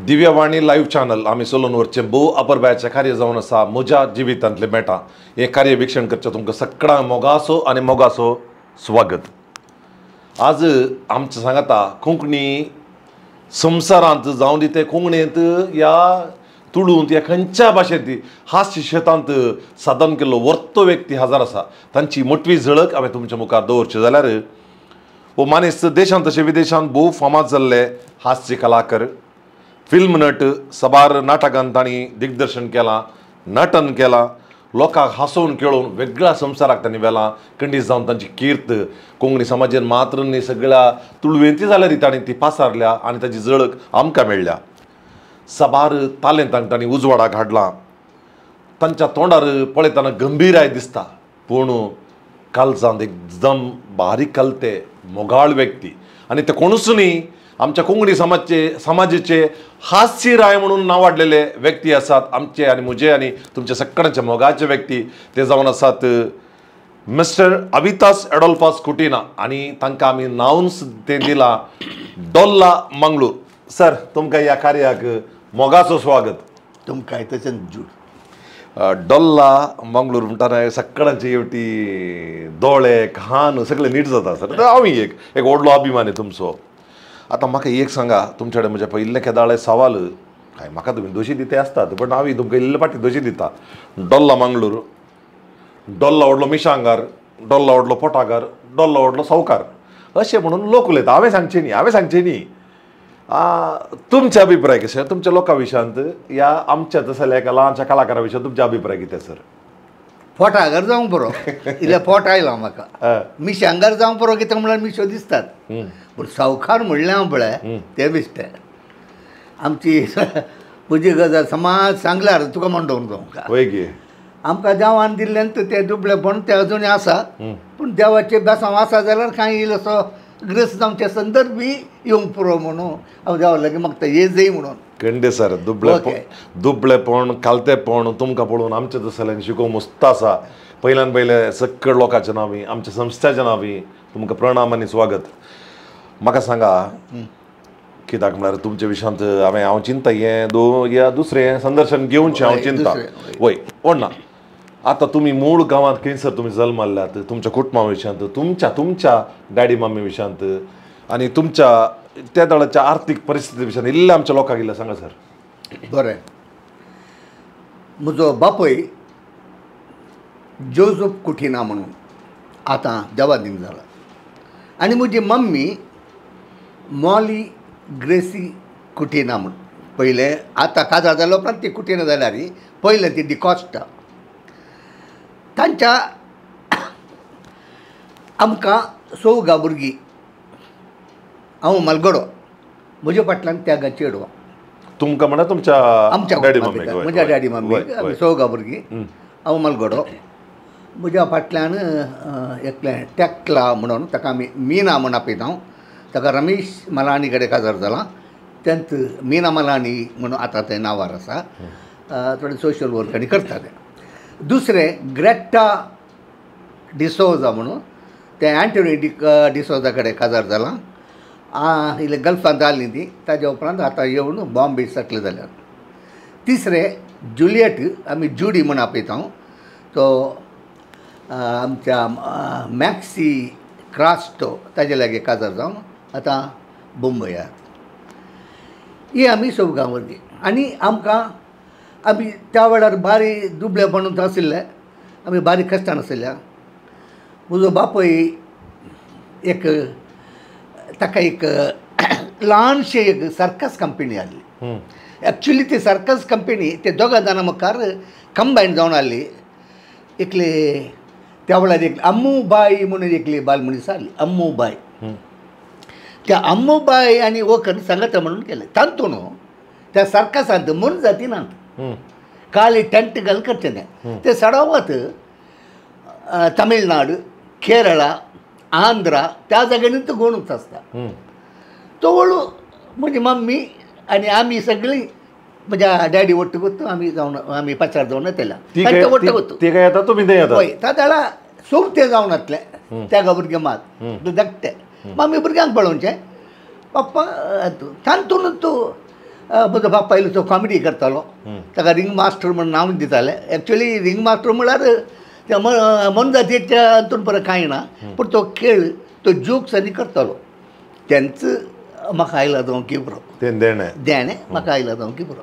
Divyavani live channel आमी सोलून व्हरचें भोव अपुरबायेचें कार्य जावन आसा. म्हज्या जिवितांतलें मेटां हें कार्य वीक्षण करचें तुमकां सगळ्यांक मोगासो आनी मोगासो स्वागत. आज आमच्या सांगाता कोंकणी संवसारांत जावन दी ते कोंकणींत या तुळूंत या खंयच्या भाशेंत हास्य शेतांत साधन केल्लो वर्तो व्यक्ती हजर आसा. तांची मोटवी झळक हांवें तुमच्या मुखार दवरची जाल्यार हो मानेस्त देशांत तशें विदेशांत भोव फामाद जाल्ले हास्य कलाकार, फिल्म नट, साबार नाटकांत तांणी दिग्दर्शन केलां, नटन केलां, लोकांक हांसोवन खेळोवन वेगळ्या संवसाराक तांणी व्हेलां. खंडीत जावन तांची कीर्त कोंकणी समाजान मात्र न्ही सगळ्या तुळवेंती जाल्यार तांणी ती पासारल्या आनी ताची झळक आमकां मेळ्ळ्या. साबार तालेंतांक तांणी उजवाडाक हाडलां. तांच्या तोंडार पळयतना गंभीराय दिसता, पूण कालजांत एकदम बारीक कलते मोगाळ व्यक्ती आनी ते कोणूच न्ही आमच्या कोंकणी समाजाचे हास्य राय म्हणून नांवाडलेले व्यक्ती आसात. आमचे आनी म्हजे आनी तुमच्या सगळ्यांचे मोगाचे व्यक्ती ते जावन आसात मिस्टर अवितास एडोल्फास कुटिना आनी तांकां आमी नांवूच तें दिलां डोल्ला मंगळूर. सर, तुमकां ह्या कार्याक मोगाचो स्वागत. तुमकां तशेंच जूड डोल्ला मंगळूर म्हणटा सगळ्यांची येवटी दोळे कान सगळे नीट जाता सर. हांव एक एक व्हडलो अभिमानी तुमचो. आतां म्हाका एक सांगा, तुमचे कडेन म्हज्या पयिल्लें केदाळे सवाल काय म्हाका तुमी दोशी दिते आसतात, बट हांव तुमकां इल्ले फाटी दोशी दिता. डोल्ला मंगळूर, डोल्ला व्हडलो मिशांगार, डोल्ला व्हडलो पोटागार, डोल्ला व्हडलो सावकार अशें म्हणून लोक उलयता. हांवें सांगचें न्ही, हांवें सांगचें न्ही. तुमचे अभिप्राय कशें तुमच्या लोकां विशयांत या आमच्या तसल्या एका ल्हानशा कलाकारा विशयांत तुमचे अभिप्राय कितें सर? पोटागर जावंक पुरो, इल्लें पोट आयलां म्हाका. मिशांगार जावंक पुरो कितें म्हणल्यार मिशो दिसतात, पूण सावकार म्हणलें हांव पळय तें बेश्टें. आमची म्हजी गजाल समाज सांगल्यार तुका म्हण दवरून जावंक आमकां देवान दिल्ल्यान तें दुबळेपण तें अजूनय आसा, पूण देवाचें बेसांव आसा जाल्यार कांय इल्लोसो ग्रेस जावचे संदर्भ येवंक पुरो म्हणून हांव देवा लागीं मागता ये जय म्हणून. कंडे सर, दुबळेपण कालतेपण तुमकां पळोवन आमच्या तसल्यांक शिकोवंक मस्त आसा. पयल्यान पयलें सगळ्या लोकांच्या नांवी, आमच्या संस्थाच्या नांवी तुमकां प्रणाम आनी स्वागत. म्हाका सांगा, कित्याक म्हळ्यार तुमच्या विशयांत हांवें हांव चिंता हें या दुसरें संदर्शन घेवचें हांव चिंता वय कोण ना. आतां तुमी मूळ गांवांत खंयसर तुमी जल्मल्ल्यात, तुमच्या कुटुंबा विशयांत, तुमच्या तुमच्या डॅडी मम्मी विशयांत आनी तुमच्या त्या दळाच्या आर्थीक परिस्थिती विशयांत इल्लें आमच्या लोकांक इल्लें सांगा सर. बरें, म्हजो बापूय जोजफ कुटिना म्हणून आतां देवाधीन जाला आनी म्हजी मम्मी मॉली ग्रेसी कुटिना म्हूण. पयलें आतां काजार जाल्या उपरांत ती कुटिना जाल्यार पयलें ती डिकॉस्टा. तांच्या आमकां चवगा भुरगीं, हांव मालगडो, म्हज्या फाटल्यान त्यागा चेडवां. तुमकां म्हणल्यार तुमच्या आमच्या म्हज्या डॅडी मम्मी आमी चवगा भुरगीं, हांव मालगडो, म्हज्या फाटल्यान एकलें टॅकला म्हणून ताका आमी मीना म्हूण आपयता हांव. ताका रमेश मलाणी कडेन काजार जालां, तेंच मीना मलाणी म्हणून आतां तें नांवार आसा. थोडें सोशल वर्क आनी करता तें. दुसरें ग्रेटा डिसोजा म्हणून तें एंटोनी डिसोजा कडेन काजार जालां. इल्लें गल्फांत जालीं ती, ताज्या उपरांत आतां येवन बॉम्बे सेटल जाल्या. तिसरें जुलियट, आमी जुडी म्हूण आपयता हांव, तो आमच्या मॅक्सी क्रास्टो ताजे लागीं काजार जावन आतां मुंबय. ही आमी चवगां भुरगीं आनी आमकां आमी त्या वेळार बारी दुबळेपण आशिल्लें, आमी बारीक कश्टान आशिल्ल्या. म्हजो बापूय एक ताका एक ल्हानशी एक सर्कस कंपनी आहली. एक्चुली ती सर्कस कंपनी ते दोगां जाणां मुखार कंबायन जावन आहली. एकले त्या वेळार एक अम्मूबाई म्हणून एकली बायल मनीस आहली, अम्मूबाई. त्या अम्मूबाई आनी वखद सांगता म्हणून केलें. तातूंत त्या सर्कसांत म्हूण जातीनात काली टेंट घाल करचें तें ते सडावत तमिळनाडू, केरळा, आंध्रा त्या जाग्यांनी तो गोणूच आसता. तो वळू म्हजी मम्मी आनी आमी सगळीं म्हज्या डॅडी वट्टू आमी जावन आमी पाचार जावन येतल्या तांच्या वट्टू ते काय येता तुमी ते येता हय. ताका सोबते जावन येतले त्या भुरगे मात धाकटे, आमी भुरग्यांक पळोवचें पप्पा तातूंत तूं म्हजो बाप्पा इल्लो तो कॉमेडी करतालो ताका रिंग मास्टर म्हण नांव दिताले. एक्चुअली रिंग मास्टर म्हळ्यार त्या मनजातीच्या हातून परत कांय ना पूण तो खेळ तो जोक्स आनी करतालो तेंच म्हाका आयला जावं की बरो तें देणें देणें म्हाका आयला जावं की बरो.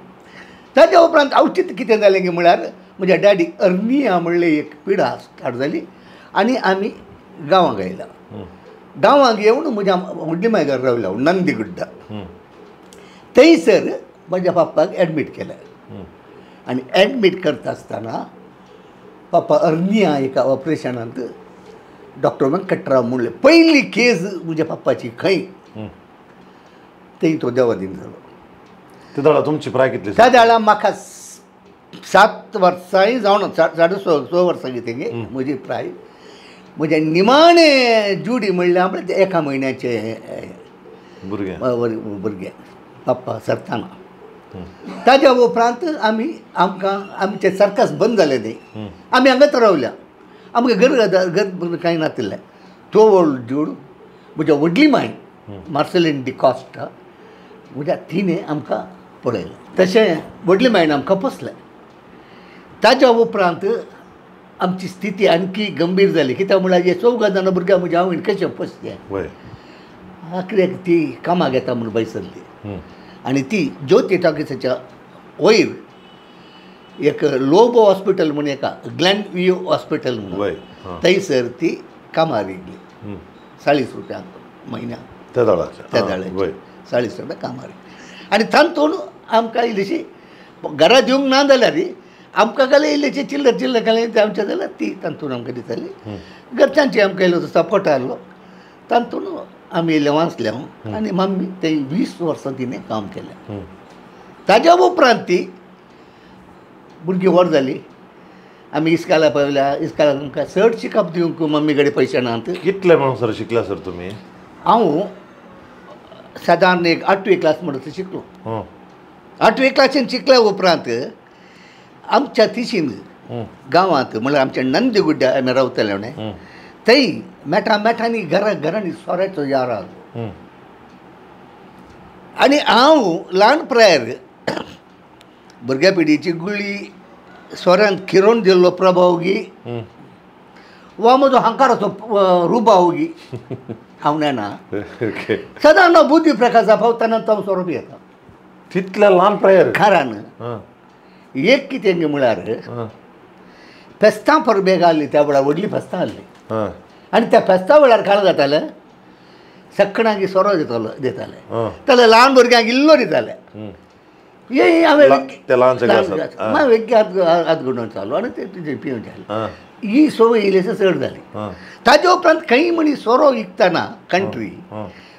ताच्या उपरांत अवचीत कितें जालें की म्हळ्यार म्हज्या डॅडीक अर्निया म्हणलें एक पिडा स्टार्ट जाली आनी आमी गांवांक आयला. गांवांक येवन म्हज्या व्हडली मायघर रावल्या नंदीगुड्डा थंयसर म्हज्या पप्पाक एडमीट केलें आनी एडमीट करता आसतना पप्पा अर्निया एका ऑपरेशनांत डॉक्टर व्यंकटराव म्हणलें पयली केज म्हज्या पप्पाची खंय थंय तो देवादीन जालो. ते दाडा तुमची प्राय कितली? त्या दाडा म्हाका 7 वर्सांय जावन 6.5 वर्सां कितें म्हजी प्राय. म्हज्या निमाणें जुडी म्हणल्यार म्हळ्यार एका म्हयन्याचें भुरगें भुरगें पप्पा सरताना. ताज्या उपरांत आमी आमकां आमचें सर्कस बंद जालें तें आमी हांगाच रावल्या आमकां घर घर कांय नातिल्लें. तो व्हड जूड म्हज्या व्हडली माय मार्सेलीन डिकॉस्टा म्हज्या तिणें आमकां पळयलें तशें व्हडली मायन आमकां पोसलें. ताज्या उपरांत आमची स्थिती आणखी गंभीर जाली कित्याक म्हळ्यार हे चौगा जाणां भुरग्यां म्हज्या आवयन कशें पोसचें आखरेक ती कामाक येता म्हूण भायर सरली आनी ती ज्योती टॉकीसाच्या वयर एक लोबो हॉस्पिटल म्हूण एका ग्लॅन व्यू हॉस्पिटल म्हणून थंयसर ती कामार येयली 40 रुपया म्हयन्याक त्या दाळाचे त्या दाळाचे 40 रुपया कामार आनी तातूंत आमकां इल्लीशी घरा दिवंक ना जाल्यार आमकां घाले इल्लीशी चिल्लर चिल्लर घाले ते आमच्या जाल्यार ती तातूंत आमकां दिताली. घरच्यांची आमकां इल्लो सपोर्ट आहलो तातूंत आमी इल्लें वाचले आनी मम्मी ते 20 वर्सां तिणें काम केलें. ताज्या उपरांत ती भुरगीं व्हड जाली आमी इस्काला पावल्या. इस्कालाक आमकां चड शिकप दिवंक मम्मी कडेन पयशे नात. कितले म्हणून सर शिकला सर तुमी? हांव सादारण एक 8वी क्लास म्हणून शिकलो. 8वी क्लासीन शिकल्या उपरांत आमच्या तिशीन गांवांत म्हणल्यार आमच्या नंदीगुड्ड्या आमी रावताले न्हय थंय मेटा मेटांनी घरा घरांनी सोऱ्याचो यार आसलो आनी हांव ल्हान प्रायर भुरग्या पिढीची गुळी सोऱ्यान खिरोवन दिल्लो प्रभाव गी वा म्हजो हांकाराचो रुबाव गी हांव नेणा सदां ना बुद्धी प्रकाशा पावतना हांव सोरो पियेता तितल्या ल्हान प्रायर घरान. एक कितें म्हळ्यार फेस्तां परबेक आहली त्या वेळार व्हडली फेस्तां आहली आनी त्या फेस्ता वेळार काळ जातालें सगळ्यांक सोरो दितालो दिताले जाल्यार ल्हान भुरग्यांक इल्लो दिताले. हे हांवें वेग्गे हात गुंडोवन चालू आनी ते तुजें पिवन जालें. ही संवय इल्लीशी चड जाली. ताजे उपरांत खंय मनीस सोरो विकतना कंट्री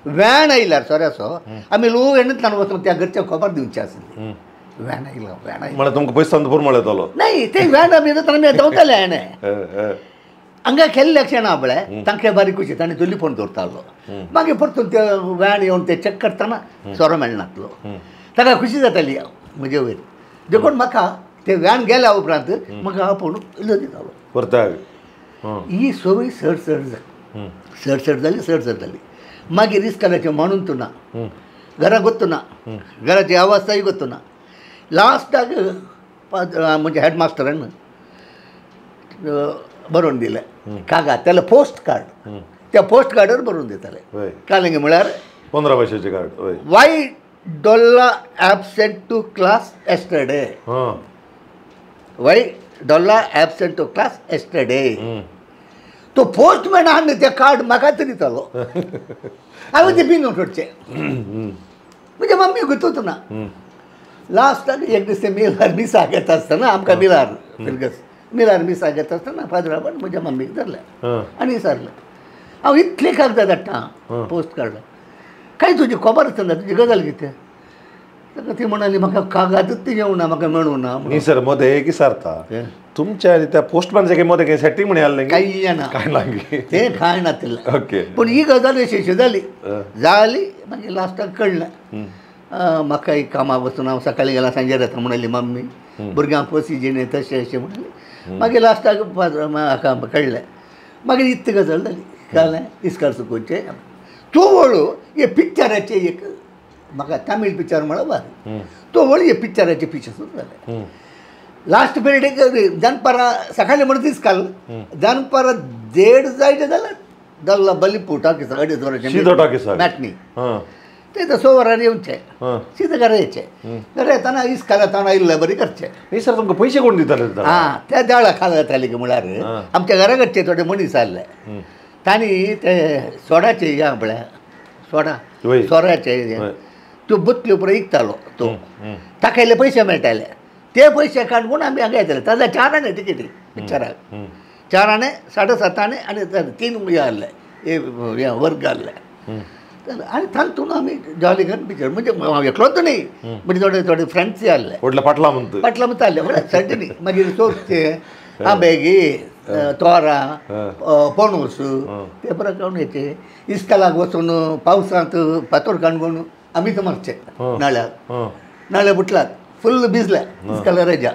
व्हॅन आयल्यार सोऱ्याचो आमी लोक व्हॅनांतल्यान वचून त्या घरच्या खबर दिवची आसली. व्हॅन आयलो व्हॅन आयलो म्हळ्यार तुमकां पयस पुरो मेळटालो नाही ते व्हॅन आमी येता आमी धांवताले हाणें हांगा केल्लें लक्षणां पळय तांकां बारीक खुशी ताणें तो लिपोवन दवरतालो. मागीर परतून ते व्हॅन येवन ते चॅक करतना सोरो मेळनासलो ताका खुशी जाताली म्हजे वयर देखून म्हाका ते व्हॅन गेल्या उपरांत म्हाका आपोवन इल्लो दितालो परताक. ही संवय चड चड जाली चड चड जाली चड चड जाली. मागीर इस्कालाचें म्हणून तूं ना घरा गोत्तू ना घराची अवस्थाय गोत्तू ना. लास्टाक म्हणजे हेडमास्टरान बरोवन दिलें कागाद त्याला पोस्ट कार्ड त्या पोस्ट कार्डार बरोवन दिताले कालेंगे म्हळ्यार 15 पयशाचें card. Why Dolla absent to class yesterday why Dolla absent to class yesterday. तो पोस्टमॅन हाडून तें कार्ड म्हाकाच दितालो हांवें तें पिनून सोडचें म्हणजे मम्मी गुतूच ना. लास्टाक एक दीस ते मिलार मिसाक येता आसतना आमकां मिलार फिरगस मिलार मिसाक येता आसतना फादराबान म्हज्या मम्मीक धरलें आनी विचारलें हांव इतले कागदां धाडटा पोस्ट कार्ड काय तुजी खबरच ना तुजी गजाल कितें? ताका ती म्हणाली म्हाका कागादच ती येवना म्हाका मेळूं ना. न्ही सर मदें एक विचारता तुमच्या आनी त्या पोस्टमॅनाच्या मदें कांय सेटींग म्हण आसलें कांय येना कांय ना तें कांय नातिल्लें. ओके पूण ही गजाल अशी अशी जाली जाली मागीर लास्टाक कळ्ळें म्हाका एक कामाक वचून हांव सकाळीं गेल्यार सांजेर येता म्हणाली मम्मी भुरग्यांक पोसी जिणें तशें अशें म्हणाली. मागीर लास्टाक म्हाका कळ्ळें मागीर इतली गजाल जाली कळ्ळें इस्काल चुकोवचें तूं वळू हे पिक्चराचें एक म्हाका तामीळ पिक्चर म्हळ्यार बरें तो व्हडले पिक्चराचे पिक्चर सुद्दां जालें लास्ट पिरियड दनपारां सकाळी म्हणून इस्काल दनपारां 1:30 जायचे जाल्यार दल्ला बलिपूर टाकीस 2.5 वरांचे मॅटनी ते तर 6 वरांनी येवचे सीधा घरा येचे घरा येताना इस्काल येताना इल्ले बरी करचे न्ही सर तुमकां पयशे कोण दिताले हां त्या दाळा खाला येताले की म्हळ्यार आमच्या घरा कडचे थोडे मनीस आसले तांणी ते सोडाचे या म्हळ्यार सोडा सोऱ्याचे त्यो बतल्यो पुरो विकतालो तो ताका इल्ले पयशे मेळटाले ते पयशे काडून आमी हांगा येताले ताज्या 4 आणे तिकेटी पिक्चराक 4 आणे 7.5 आणे आनी 3 हे आहले हे वर्ग आहले आनी तातूंत आमी जॉली करून पिक्चर म्हणजे हांव एकलोच न्ही म्हणजे थोडे थोडे फ्रेंड्सूय आहले व्हडले पाटला म्हणटा पाटला म्हणटा आहले म्हळ्यार सर्टनी मागीर सोपचे आंबेगी तोरां पणस ते बरें खावन येचे इस्कालाक वचून पावसांत फातोर काणकोण आमीच मारचे नाळ्याक नाळ्या बुटलात फुल्ल भिजले इस्काला रजा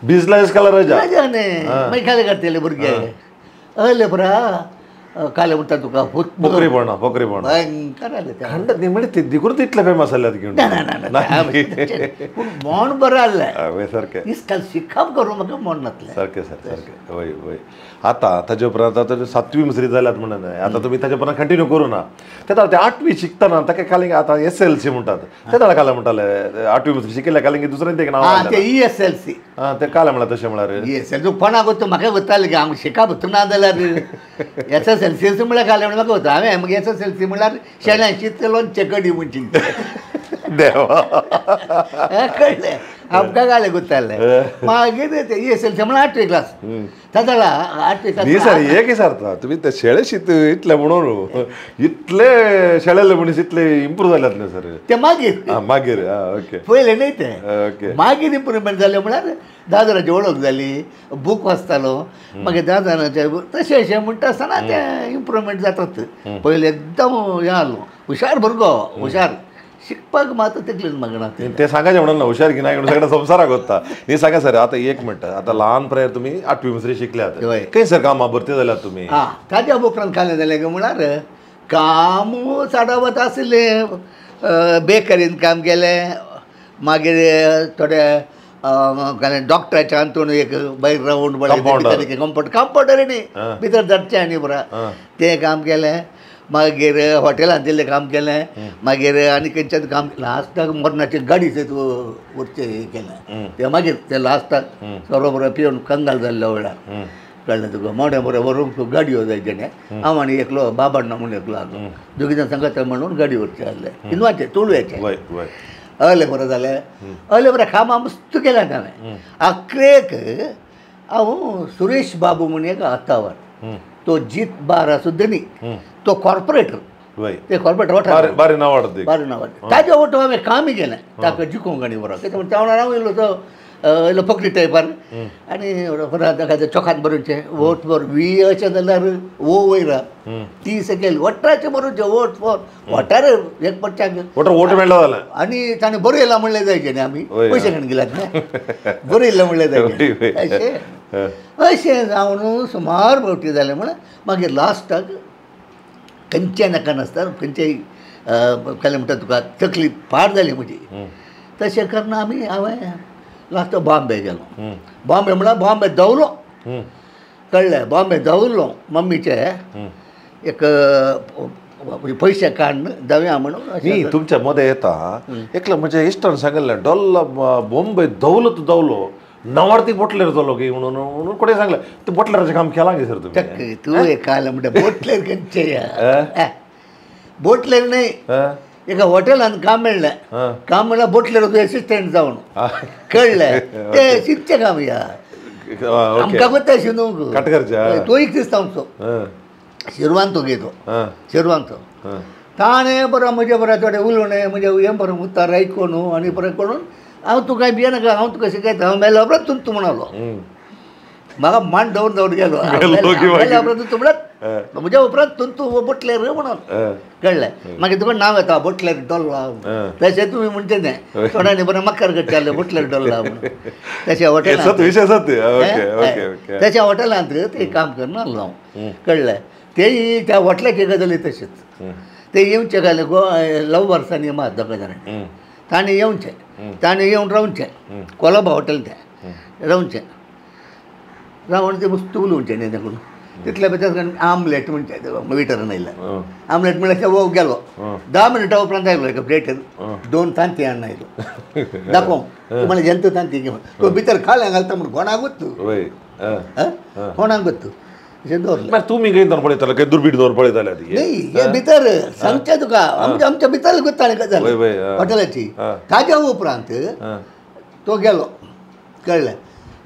भिजला इस्काला रजा रजा न्ही मागीर खाले काडटले भुरगे हयले बरा काले म्हणटा तुका पोकरी बोंडा पोकरी बोंडा भयंकर आसले खंड न्ही म्हणजे ते दिकून इतले फेमस आसले ना ना ना पूण मोण बरें आहलें सारकें इस्काल शिकप करूं म्हाका मोण नासलें सारकें सर सारकें वय वय आतां ताजे उपरांत आतां 7वी मुसरी जाल्यात म्हणून आतां तुमी ताजे उपरांत कंटिन्यू करूं ना तेन्ना ते 8वी शिकतना ताका कालिंग आतां SLC म्हणटात तेन्ना काले म्हणटाले 8वी मुसरी शिकिल्ल्या कालिंग दुसरें तें नांव आं तें ESLC आं तें काले म्हणल्यार तशें म्हळ्यार ESLC कोणाक वता म्हाका वतालें की हांव शिकप ना जाल्यार SSLC म्हळ्यार काले म्हणल्यार म्हाका वता हांवें मागीर SSLC म्हळ्यार शेळ्यां शीत लोणचें कडी म्हूण चिंतलें देवा कळ्ळें आमकां काले गुत्ताले मागीर ते ESLC म्हळ्यार 8वी क्लास ताका 8वी क्लास न्ही सर एक विचारता तुमी ते शेळे शीत इतले म्हणून इतले शेळेले मनीस इतले इम्प्रूव जाल्यात न्ही सर ते मागीर आं मागीर आं ओके पयलें न्ही तें ओके मागीर इम्प्रुवमेंट जालें म्हळ्यार 10 जाणांची वळख जाली बूक वाचतालो मागीर 10 जाणांचे तशें अशें म्हणटा आसतना तें इम्प्रुवमेंट जातात पयलें एकदम हें आहलो हुशार भुरगो हुशार शिकपाक मात तकलेन मागना ते सांगायचें म्हणून ना हुशार की ना म्हणून सगळ्या संवसाराक वता न्ही सांगा सर आतां एक मिनट आतां ल्हान पिरायेर तुमी 8वी मुसरी शिकल्यात खंय सर कामां भरती जाल्यात तुमी आं ताज्या उपरांत कालें जालें काय म्हळ्यार काम चडावत आशिल्लें बेकरीन काम केलें मागीर थोडे डॉक्टराच्या अंतून एक भायर रावंड कंपाउंडर कंपाउंडर न्ही भितर धाडचें आनी बरें तें काम केलें मागीर हॉटेलांत इल्लें काम केलें मागीर आनी खंयच्यान काम लास्टाक मरणाचे गाडी सयत व्हरचें हें केलें तें मागीर तें लास्टाक सोरो बरो पिवन कंगाल जाल्ल्या वेळार कळ्ळें तुका मोड्या बरो व्हरूंक गाडयो जायचे न्ही हांव आनी एकलो बाबाण्णा म्हणून एकलो आहलो दोगी जाण सांगता म्हणून गाडी व्हरचें आहलें हिंदवाचें तुळव्याचें अहले बरें जालें अहले बरें कामां मस्त केलें हांवें आखरेक हांव सुरेश बाबू म्हूण एक आतावर तो जीत बार सुद्दां न्ही तो कॉर्पोरेटर ते कॉर्पोरेटर वाठार बारी नांव वाडत बारी नांव वाडत ताज्या वटो हांवें कामय केलें ताका जिखूंक आनी बरो कित्याक त्या वेळार हांव येयलो तो येयलो पकडी टायपार आनी ताका चोखान बरोवचें वोट फॉर वी अशें जाल्यार ओ वयर ती सकयल वट्राचें बरोवचें वोट फॉर वोटार एक पक्षाक वोट मेळ्ळो जाल्यार आनी ताणें बरयलां म्हणलें जायचें न्ही आमी पयशे काडून गेल्यात न्ही बरयलां म्हणलें जायचें अशें अशें जावन सुमार फावटी जालें म्हळ्यार मागीर लास्टाक खंयचें नाका नासतना खंयचेय काय म्हणटा तुका तकली पाड जाली म्हजी तशें करना आमी हांवें लास्टाक बॉम्बे गेलो बॉम्बे म्हळ्यार बॉम्बे दवलो कळ्ळें बॉम्बे दवरलो मम्मीचे एक पयशे काडून दवया म्हणून न्ही तुमच्या मदें येता एकलो म्हज्या इश्टान सांगिल्लें डोल्लो बॉम्बे दवलो तूं दवलो नवार्ती बोटलेर जालो की म्हणून म्हणून कोणें सांगलें तें बोटलेराचें काम केलां गे सर तुमी तूं एक आयलें म्हणटा बोटलेर खंयचें बोटलेर न्ही एका हॉटेलान काम मेळ्ळें काम म्हणल्यार बोटलेर एसिस्टंट जावन कळ्ळें तें शिकचें काम ह्या आमकां कोत्ता शिनूंक तो एक दिसता आमचो शिरवांतो गे तो शिरवांतो ताणें बरो म्हजें बरें थोडें उलोवणें म्हजें हें बरें उतार आयकून आनी बरें करून हांव तुका भियेनाका हांव तुका शिकयता हांव मेल्या उपरांत तूं म्हणलो म्हाका मान दवर दवर गेलो मेल्या उपरांत तूं म्हणल्यार म्हज्या उपरांत तूं बोटलेर म्हणून कळ्ळें मागीर तुका नांव येता बोटलेर डोल्ला तशें तुमी म्हणचें तें थोड्यांनी बरें मक्कर करचें बोटलेर डोल्ला म्हणून तशें हॉटेलांत तशें हॉटेलांत तें काम करून आसलो हांव कळ्ळें. तेय त्या वॉटल्याचे गजाली तशेंच ते येवचे घाले गो लव वर्सांनी मात दोगा जाणांनी ताणें येवचें ताणें येवन रावचें कोलबा हॉटेल तें रावचें रावन ते वस्तू उलोवचें न्ही तें तितल्या भितर आमलेट म्हणचे वेटरान आयल्या आमलेट म्हणल्यार वो गेलो 10 मिनटां उपरांत आयलो एका प्लेटीर 2 तांती हाडून आयलो दाखोवंक म्हणल्यार जंतू तांती घेवन तो भितर खाल्या घालता म्हण कोणाक वतू कोणाक वतू अशें दवरलें. तुमी खंय दवर पळयताले खंय दुर्बीण दवर पळयताले न्ही हे भितर सांगचें तुका आमच्या आमच्या भितर गोत्ता गजाल हॉटेलाची. ताज्या उपरांत तो गेलो कळ्ळें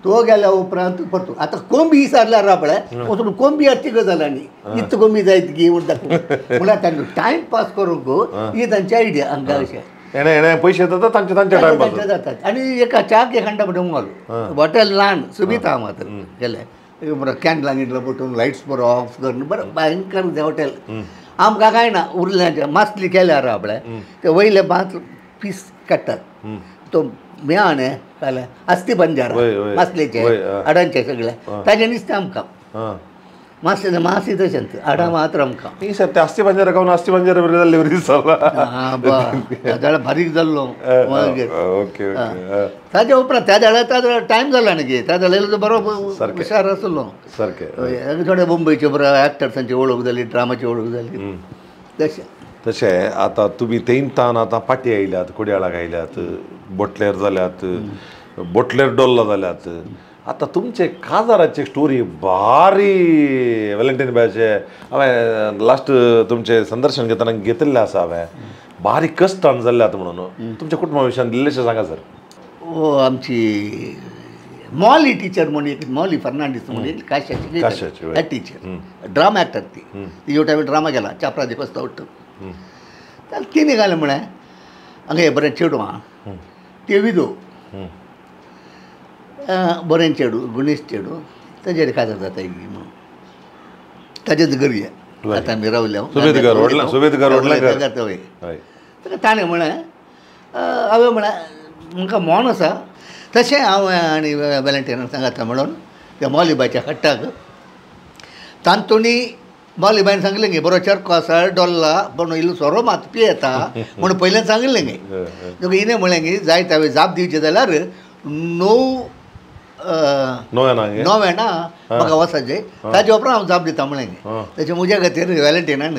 तो गेल्या उपरांत परतून आतां कोंबी सारल्यार पळय वचून कोंबी हाडची गजाल आनी इतली कोंबी जायत की म्हूण दाखोवं म्हणल्यार तांकां टायमपास करूंक ही तांची आयडिया हांकां अशें पयशे जाता तांचे तांचे टायमपास जातात. आनी एका च्याक एक हांडा म्हणून घालू हॉटेल ल्हान सुबीत आहा मात्र गेले बरो कॅन्डलां गिंडलां पेटोवन लायट्स बरो ऑफ करून बरें भयंकर तें हॉटेल. आमकां कांय ना उरलें मासली केल्यार पळय ते वयले 5 पीस काडटात तो म्यान कळ्ळें अस्थी पंजारा मासलेचे हाडांचे सगळे ताजें नुस्तें आमकां मासले मासी तशेंच हाडां मात्र आमकां. सर ते अस्थी पंजारा खावन अस्थी पंजारा बरें जाल्ले बरी जाल्यार बारीक जाल्लो मागीर ओके ताज्या उपरांत त्या जाल्यार ताजो टायम जाला न्ही त्या जाल्यार बरो हुशार आसलो सारकें. थोडे मुंबयचे बरो एक्टर्सांची वळख जाली ड्रामाची वळख जाली तशें तशें. आतां तुमी तेंतान आतां पाटी आयल्यात कोडयाळाक आयल्यात बोटलेर जाल्यात बोटलेर डोल्ला जाल्यात. आतां तुमचे काजाराची स्टोरी भारी वेलेंटीन बायचे हांवें लास्ट तुमचें संदर्शन घेतना घेतिल्लें आसा हांवें भारी कश्टान जाल्यात म्हणून तुमच्या कुटुंबा विशयान इल्लेशें सांगा सर. ओ आमची मॉली टिचर म्हणून एक मॉली फर्नांडीस म्हणून एक काश्याची टिचर ड्रामा एक्टर ती ती टायम ड्रामा गेला चापरा दिवस उठ्ठा तिणें घालें म्हळें हांगा हें बरें चेडूं आहा ते विदो बरें चेडूं गुणेश चेडूं ताजेर काजार जाता म्हणून ताजेच घर आतां आमी रावल्या ताणें म्हळें हांवें म्हळें म्हाका मोन आसा तशें हांव आनी वेलेंटिनाक सांगता म्हणून त्या मॉलीबायच्या हट्टाक तांतूनी मॉलीबायन सांगलें गे बरो चरको आसा डोल्ला पूण इल्लो सोरो मात पियेता म्हणून पयल्यान सांगिल्लें गे तुका हिणें म्हळें गे जायत हांवें जाप दिवचें जाल्यार 9 णव्याना म्हाका वचपाचें ताजे उपरांत हांव जाप दिता म्हळें गे. तशें म्हज्या खातीर वेलेंटिनान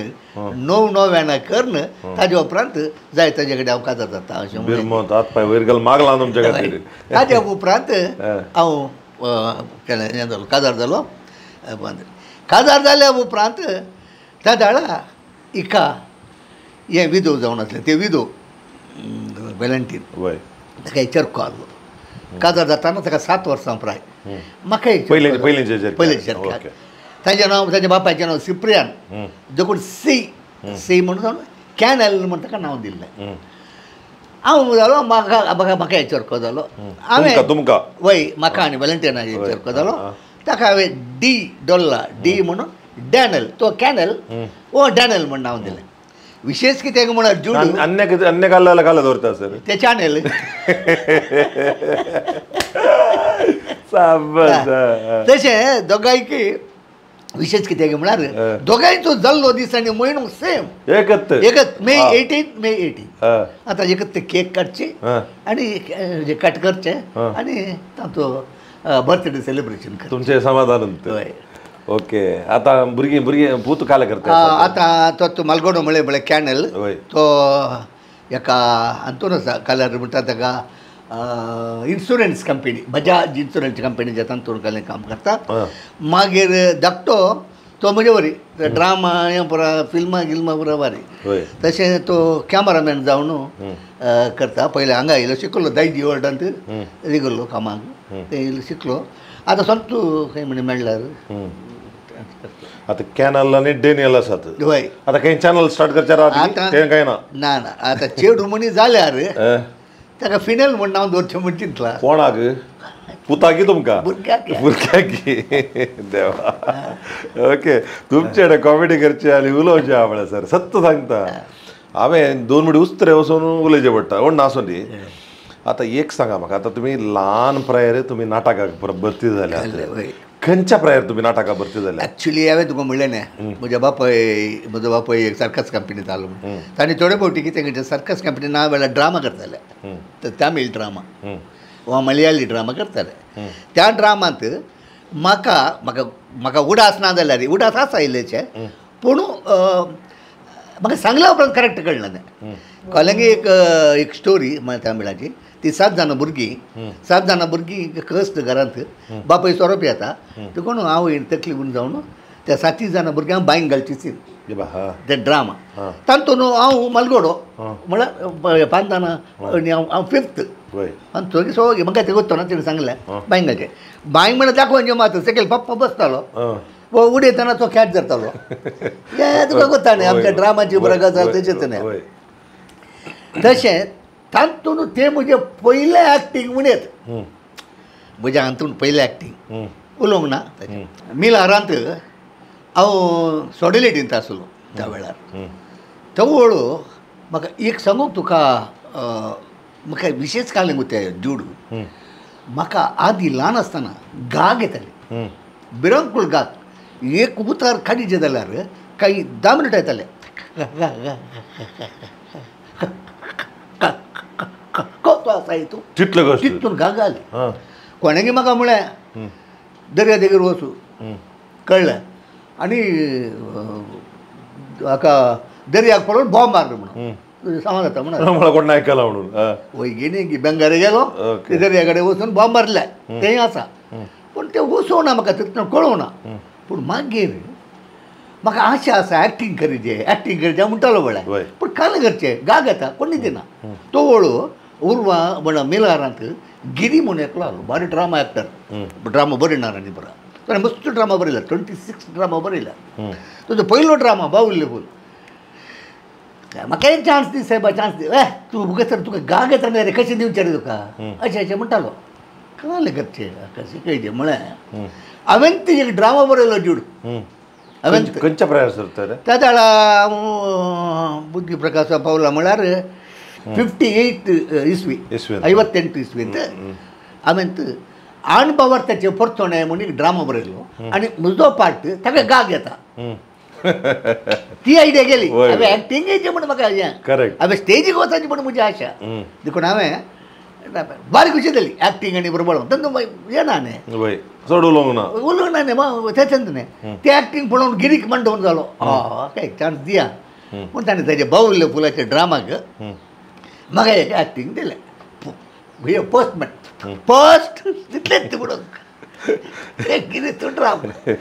9 णव्याना करून ताजे उपरांत जाय ताजे कडेन हांव काजार जाता अशें म्हणलें. ताज्या उपरांत हांव केलें हें जालो काजार जालो. काजार जाल्या उपरांत त्या दाळा हिका हें विदो जावन आसलें तें विदो वेलेंटीन ताका एक चरको आहलो. काजार जाताना ताका 7 वर्सां प्राय म्हाका एक पयलें चरक्याक ताजें नांव ताज्या बापायचें नांव सिप्रियान देखून सी सी म्हणून कॅनल म्हण ताका नांव दिल्लें. हांव जालो म्हाका म्हाका म्हाका एक चरको जालो हांवें वय म्हाका आनी वेलेंटिनाक एक चरको जालो ताका हांवें डी डोल्ला डी म्हणून डॅनल तो कॅनल ओ डॅनल म्हण नांव दिलें. विशेष कितें म्हळ्यार जुड अन्य काल्याला काल दवरता सर ते चॅनल तशें दोगांयकी विशेष कितें म्हळ्यार दोगांयचो जाल्लो दीस आनी म्हयनो सेम एकच एकच मे 18 मे 18. आतां एकच ते केक काडचे आनी कट करचे आनी तांचो बर्थडे सेलिब्रेशन कर तुमचें समाधान. ओके आतां भुरगीं भुरगीं पूत काले करता आतां तो तो मालगोडो म्हळें म्हळ्यार कॅनल तो एका हातून आसा काल्यार म्हणटा ताका इन्शुरन्स कंपनी बजाज इन्शुरन्स कंपनीच्या तातूंत कालें काम करता. मागीर धाकटो तो म्हजे वरी ड्रामा हें पुरा फिल्मां गिल्मां पुरा बरी तशें तो कॅमरामॅन जावन करता. पयलें हांगा येयलो शिकलो दायजी वर्ल्डांत रिगल्लो कामाक तें येयलो शिकलो आतां सोंतू खंय म्हण मेळ्ळ्यार. आतां कॅनल आनी डेनियल आसात हय. आतां खंय चॅनल स्टार्ट करचें आतां तें कांय ना ना ना आतां चेडूं म्हणी जाल्यार ताका फिनेल म्हण नांव दवरचें म्हण चिंतलां. कोणाक पुताकी तुमकां भुरग्याक भुरग्याकी देवा ओके तुमचे कडेन कॉमेडी करची आनी उलोवचें आहा म्हळ्यार सर सत्य सांगता हांवें 2 मिनट उस्तरे वचून उलोवचें पडटा कोण नासूं न्ही. आतां एक सांगा म्हाका आतां तुमी ल्हान प्रायेर तुमी नाटकाक भरती जाल्यात खंयच्या प्रायर तुमी नाटकां भरती जाले? ॲक्च्युली हांवें तुका म्हणलें न्ही, म्हज्या बापाय म्हजो बापाय एक सर्कस कंपनीत आलो म्हणून तांणी थोडे फावटी कितें करचें, सर्कस कंपनी ना वेळार ड्रामा करताले, तमिळ ड्रामा वा मलयाळी ड्रामा करताले. त्या ड्रामांत म्हाका म्हाका म्हाका उडास ना जाल्यार उडास आसा इल्लेचे, पूण म्हाका सांगल्या उपरांत करेक्ट कळ्ळें ना. कळ्ळें एक एक स्टोरी तमिळाची, ती 7 जाणां भुरगीं, 7 जाणां भुरगीं कस्ट घरांत, बापूय सोरो पियेता, देखून हांव तकली गुण जावन त्या 7 जाणां भुरग्यांक बांयन घालची सीन ते ड्रामा. तातूंत हांव मलगोडो म्हळ्यार 5 जाणां आनी हांव 5th आनी थंय सगळें म्हाका ते वतना तिणें सांगलें बांयन घालचें. बांय म्हळ्यार दाखोवन मात सकयल पप्पा बसतालो, उडयतना तो कॅच धरतालो. हें तुका कोत्ता न्ही आमच्या ड्रामाची बरो गजाल तशेंच न्ही. तशें तातूंत तें म्हजें पयलें एक्टींग म्हणयत, म्हज्या हातून पयलें एक्टींग उलोवंक ना. मिलारांत हांव सॉडिलेटींत आसलो त्या वेळार. तवळ म्हाका एक सांगूंक तुका म्हाका विशेश कालें गो ते जोडू, म्हाका आदी ल्हान आसतना गाग येताले, बिरंकूळ गाग. एक उतार काडीचे जाल्यार काही 10 मिनटां येताले, तो आसा हितून तितलो तितून गाग आली. कोणें म्हाका म्हळें दर्या देगेर वचूं, कळ्ळें, आनी हाका दर्याक पळोवन बॉम्ब मारलो म्हणून सामान जाता म्हणून कोण आयकला म्हणून वय गी बेंगारे गेलो, ते दर्या कडेन वचून बॉम्ब मारले तेंय आसा. पूण तें वचूंक ना म्हाका तितलें कळोवंक ना. पूण मागीर म्हाका आशा आसा एक्टींग करीचे, एक्टींग करचें म्हणटालो म्हळ्यार, पूण काल करचें गाग येता कोणी दिना. तो वळू उर्वा म्हण मिलारांत गिरी म्हणून एकलो आलो, बारी ड्रामा एक्टर, ड्रामा बरयणार आनी बरो ताणें मस्त ड्रामा बरयला, 26 ड्रामा बरयला. तुजो पयलो ड्रामा बावुल्ले फूल. म्हाका एक चान्स दी सायबा, चान्स दी. ए तूं मुगे तुका गाग येता न्ही रे, कशें दिवचें रे तुका, अशें अशें म्हणटालो. कळ्ळें करचें कशें कळचें म्हळें हांवें ती एक ड्रामा बरयलो जूड. हांवें खंयच्या प्रायर सर त्या वेळा हांव बुद्धी प्रकाशा पावला म्हळ्यार 58 इसवी, 58 इस्वींत हांवें अणभवार्थाचे परतोणे म्हणून एक ड्रामा बरयलो आनी म्हजो पार्ट ताका गाग येता, ती आयडिया गेली. हांवें एक्टिंगेचें म्हण म्हाका हें, हांवें स्टेजीक वचपाची म्हण म्हजी आशा, देखून हांवें बारी खुशी जाली एक्टींग आनी बरोबर तांकां येना न्ही, चड उलोवंक ना, उलोवंक ना न्ही तेंच न्ही. तें एक्टींग पळोवन गिरीक मंडोवन जालो, काय चान्स दिया पूण ताणें ताजे बावुल्ले फुलाच्या ड्रामाक म्हाका एक एक्टींग दिलें. पोस्टमॅन फर्स्ट तितलेंच म्हणून कितें तूं ड्रामा.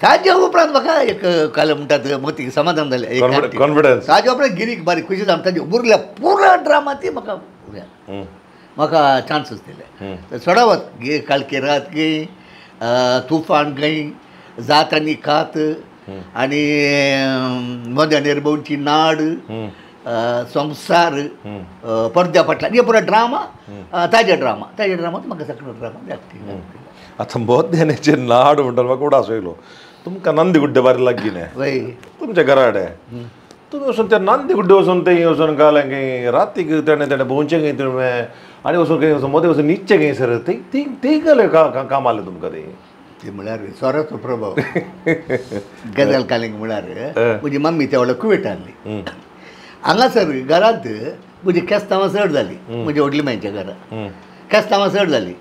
ताज्या उपरांत म्हाका एक काल म्हणटात मतीक समाधान जालें, कॉन्फिडन्स. ताज्या उपरांत गिरीक बारीक खुशी जावन ताजे उरल्या पुरा ड्रामा ती म्हाका म्हाका चान्सीस दिले. चडावत गे कालकी रात गई, तुफान गई, जात आनी कात, आनी मद्या निर्भोवची नाड, संसार, पडद्या फाटल्यान, हे पुरा ड्रामा ताजे ड्रामा, ताजे ड्रामात म्हाका सगळो ड्रामा एक्टींग. आतां मोद्यानेचेर नाड म्हणटा म्हाका उडास येयलो, तुमकां नंदी गुड्डे बारी लागीं न्ही तुमच्या घरा कडेन, तुमी वचून त्या नंदी गुड्डे वचून थंय वचून घालें खंय रातीक तेणें तेणें भोंवचें खंय तुवें आनी वचून खंय वचून मदें वचून न्हिदचें खंय सर, थंय थंय थंय घालें काम आलें तुमकां तें. ती म्हळ्यार सोऱ्याचो प्रभाव. गजाल कालींग म्हळ्यार म्हजी मम्मी त्या वेळार कुवेट आहली, हांगासर घरांत म्हजी केस्तांवां चड जाली, म्हज्या व्हडली मांयच्या घरांत केस्तांवां चड जाली,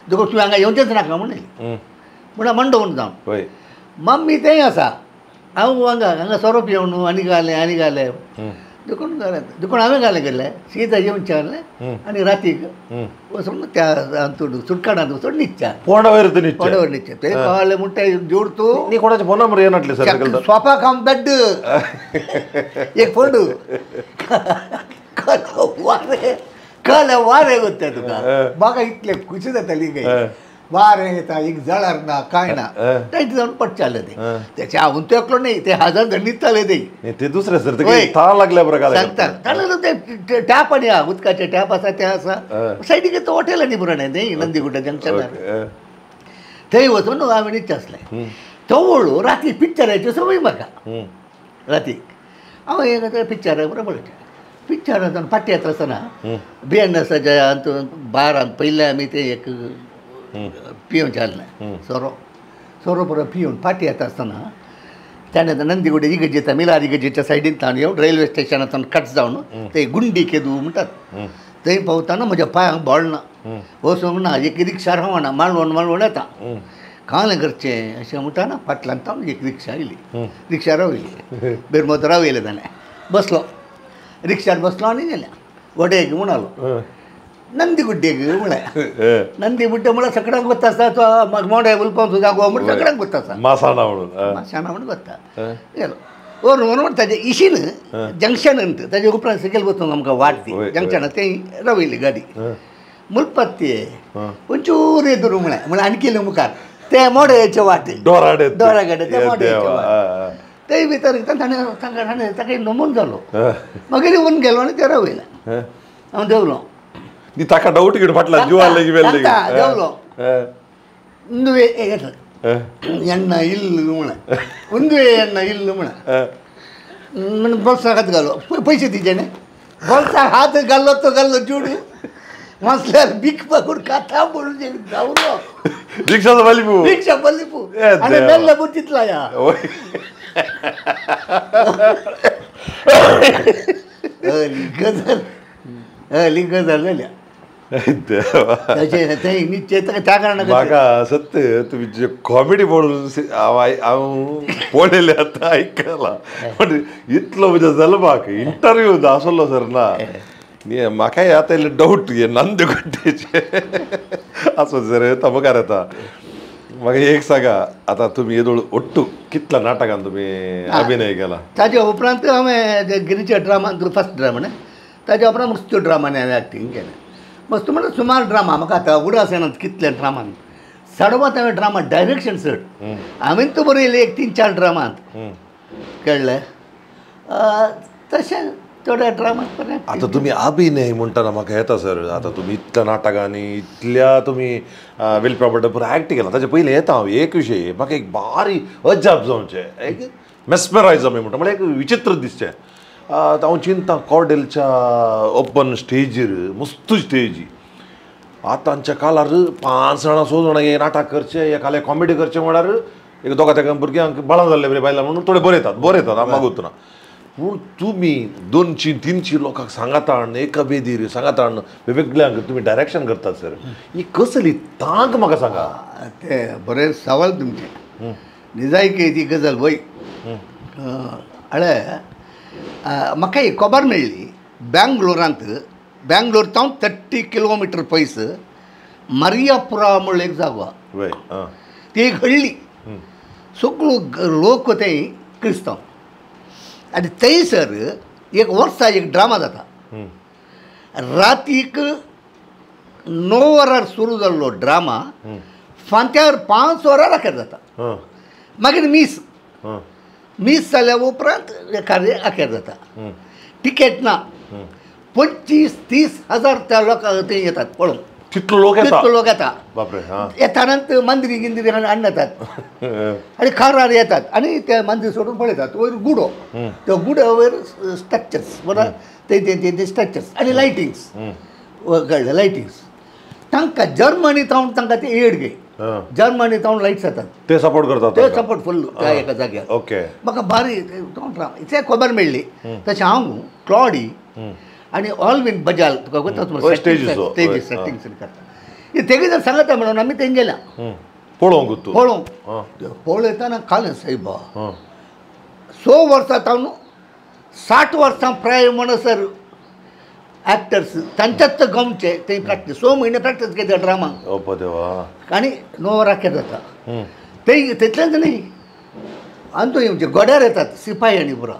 देखून तुवें हांगा येवचेंच नाका म्हणलें, म्हणल्यार मंडोवन जावन मम्मी तेंय आसा, हांव हांगा हांगा सोरो पिवन आनी घालें आनी घालें, देखून घालें देखून हांवें घालें केलें शीत जेवचें आहलें आनी रातीक वचून त्या हातून सुटकाणांत वचून न्हिदचें, फोंडावयर न्हिदचें, फोंडावयर न्हिदचें. तें कळ्ळें म्हणटा जोड तूं न्ही कोणाचे फोन नंबर येनासले सर, सोफा काम बेड एक फोंडू वारें कळ्ळें वारें वता तुका, म्हाका इतलें खुशी जाताली काय वारें येता, एक जळार ना कांय ना, टायट जावन पडचालें तें. तेचें हांव तो एकलो न्ही, ते हजार जाण न्हिदताले ते, ते दुसरे सर ताळ लागल्या प्रकार सांगता ताळ लागलो ते टॅप आनी आहा उदकाचे टॅप आसा ते आसा सायडीक तो हॉटेल आनी पुराणें तें नंदीगुड्डा जंक्शनार, थंय वचून हांवें न्हिदचें आसलें. तवळ राती पिक्चराच्यो संवय म्हाका, रातीक हांव एक पिक्चर बरोबर पळयता, पिक्चरांत फाटीं येता आसतना बी एन एसाच्या हातूंत बारांत पयलें आमी ते एक पिवून जालें सोरो सोरो पुरो पिवन पाटी येता आसतना ताणें नंदीगुडे इगर्जेच्या मिलार इगर्जेच्या सायडीन ताण येवन रेल्वे स्टेशनांतल्यान कट जावन ते गुंडी केदू म्हणटात थंय पावतना म्हज्या पांयांक बोळना वचूंक ना एक रिक्षा रावना मालवण मालवण येता कालें करचें अशें म्हणटा ना फाटल्यान तावन एक रिक्षा येयली रिक्षा रावयली बेरमोत रावयलें ताणें बसलो रिक्षार बसलो आनी गेलें वडेक म्हणालो नंदीगुड्डेक म्हळें नंदीगुड्डे म्हळ्यार सगळ्यांक गोत्ता आसता तो मोडे उलपांचो जागो म्हण सगळ्यांक गोत्ता आसा मासाणा म्हणून मासाणा म्हणून गोत्ता गेलो वरून वरून ताजे इशीन जंक्शन अंत ताजे उपरांत सकयल वचूंक आमकां वाट ती जंक्शनां थंय रावयली गाडी मुलपत्ती ಒಂಚೂರು ಎದುರು म्हळें म्हळ्यार आणखी मुखार ते मोड्याचे वाट दोराडे दोरागडे ते मोड्याचे वाट ते भितर ताणें तांकां ताणें ताका नमून जालो मागीर येवन गेलो आनी ते रावयलें हांव देंवलो ताका डाऊट घेवन फाटल्यान जिवा लेगीत देंवलो ಉಂದುವೆ ಎಣ್ಣ ಇಲ್ಲ म्हळें ಉಂದುವೆ ಎಣ್ಣ ಇಲ್ಲ म्हळें बोल्साक हात घालो पयशे दिचे बोल्साक हात घालो तो घालो चूड मसल्यार बीक पकडून काथा म्हणून धांवलो रिक्षा बलिपू रिक्षा बलिपू आनी मेल्ले बुद्दीतला या गजल हली गजल जाल्या त्या कारणान म्हाका सत्य तुमी जे कॉमेडी म्हणून हांव पळयलें आतां आयकलां पण इतलो म्हज्या जल्माक इंटरव्यू आसलो सर ना म्हाकाय आतां इल्लें डावट हे नंदगुड्डेचे आसूं सर येता मुखार येता म्हाका एक सांगा आतां तुमी येदोळ ಒಟ್ಟು कितल्या नाटकान तुमी अभिनय केला ताच्या उपरांत हांवें गिरीच्या ड्रामान फर्स्ट ड्रामा न्ही ताच्या उपरांत मस्तू ड्रामांनी हांवें एक्टींग केलें मस्त म्हणल्यार सुमार ड्रामा म्हाका आतां उडास येना कितले ड्रामान सडवात हांवें ड्रामा डायरेक्शन चड हांवें तो बरयलें एक 3-4 ड्रामांत कळ्ळें तशें थोड्या ड्रामांत पर्यंत आतां तुमी अभिनय म्हणटना म्हाका येता सर आतां तुमी इतल्या नाटकांनी इतल्या तुमी वेलप्या पुरो एक्ट केला ताचे पयलीं येता हांव एक विशय म्हाका एक भारी अजाप जावचें एक मेस्मरायज आमी म्हणटा म्हळ्यार एक विचित्र दिसचें हांव चिंता कॉर्डेलच्या ओपन स्टेजीर मस्त स्टेजी आतांच्या काळार 5 जाणां 6 जाणां हे नाटक करचें एकाले कॉमेडी करचें म्हळ्यार एक दोगा तेगा भुरग्यांक बळां जाल्ले बरें बायलां म्हणून थोडे बरयतात बरयतात हांव मागूत ना पूण तुमी 200-300 लोकांक सांगात हाडून एका बेदीर सांगात हाडून वेगवेगळ्यांक तुमी डायरेक्शन करतात सर ही कसली तांक म्हाका सांगा ते बरें सवाल तुमचें निजायकी ती गजाल वय हळे म्हाका एक खबर मेळ्ळी बँगलोरांत बँगलोर तावन 30 किलोमिटर पयस मरियापुरा म्हणून एक जागो ती एक हळ्ळी सगळो लोक थंय क्रिस्तांव आनी थंयसर एक वर्सा एक ड्रामा जाता रातीक 9 वरार सुरू जाल्लो ड्रामा फांत्यार 5 वरार अखेर जाता मागीर मीस मीस जाल्या उपरांत कार्य अखेर जाता तिकेट ना 25-30 हजार त्या लोकांक थंय येतात पळोवंक तितलो लोक येता तितलो लोक येता येताना मंदिरी गिंदिरी हाडून येतात आनी कारार येतात आनी ते मंदीर सोडून पळयतात वयर गुडो त्या गुड्या वयर स्ट्रक्चर्स बरोबर ते ते स्ट्रक्चर्स आनी लायटिंग्स कळ्ळें लायटिंग्स तांकां जर्मनी तावन तांकां ते एड घे जर्मनी तावन लायट्स येतात ते सपोर्ट करतात ते सपोर्ट फुल त्या एका जाग्यार ओके म्हाका भारी ते खबर मेळ्ळी तशें हांव क्लॉडी आनी ऑलविन बजाल तुका गोता स्टेजीस सेटिंग्स करता हे तेगे जर सांगता म्हणून आमी तेंगेल्या पळोवंक पळोवंक पळयतना कालें सायबा 6 वर्सां तावन 60 वर्सां प्राय म्हणसर ॲक्टर्स तांच्याच गांवचे ते प्रॅक्टीस 6 म्हयने प्रॅक्टीस घेता ड्रामा आनी 9 वरां अखेर जाता ते तितलेंच न्ही आनी तो म्हणजे गोड्यार येतात सिपाही आनी पुरो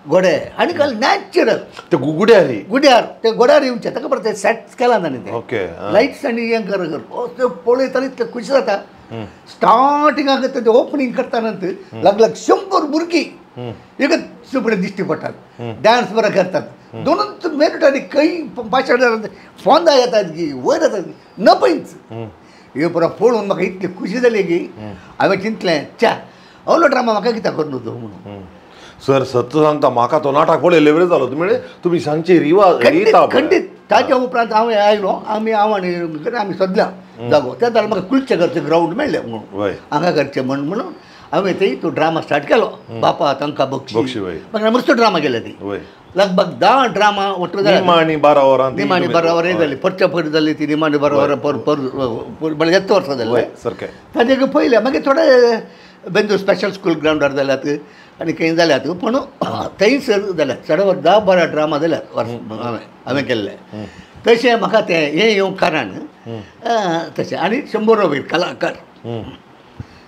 गोडे आनी काल नॅचरल ते गुड्यार गुड्यार ते गोड्यार येवचे ताका बरें ते सेट केला ताणें ते ओके लायट्स आनी हें कर ते पळयतना इतलें खुशी जाता स्टार्टिंगाक ते ओपनींग करतना लगलग 100 भुरगीं एकच फुडें दिश्टी पडटात डांस बरो करतात दोनूच मेरिटांनी खंय भाशण फोंदा येतात की वयर येतात न पयच हे पुरो पळोवन म्हाका इतली खुशी जाली की हांवें चिंतलें च्या अवलो ड्रामा म्हाका कित्याक करून न्हू म्हणून सर सत्य सांगता म्हाका तो नाटक पळयले बरें जालो तुमी तुमी सांगची रिवा खंडीत ताच्या उपरांत हांव आयलो आमी हांव आनी आमी सोदल्या जागो त्या जाल्यार म्हाका कुलचे घरचें ग्रावंड मेळ्ळें म्हणून हांगा घरचें म्हण म्हणून हांवें थंय तो ड्रामा स्टार्ट केलो बापा तांकां बक्षी मागीर मस्त ड्रामा केले ती लगभग 10 ड्रामा ಒಟ್ಟು निमाणी 12 वरां निमाणी 12 वरां जाली परच्या पयर जाली ती निमाणी 12 वरां पर पर म्हळ्यार येत वर्सां जालें सारकें ताजे पयलें मागीर थोडे बेंदूर स्पेशल स्कूल ग्रावंडार जाल्यात आनी खंय जाल्यात पूण थंयसर जाल्यात चड 10-12 ड्रामा जाल्यात वर्स हांवें केल्ले तशें म्हाका तें हें येवंक कारण तशें आनी 100 वयर कलाकार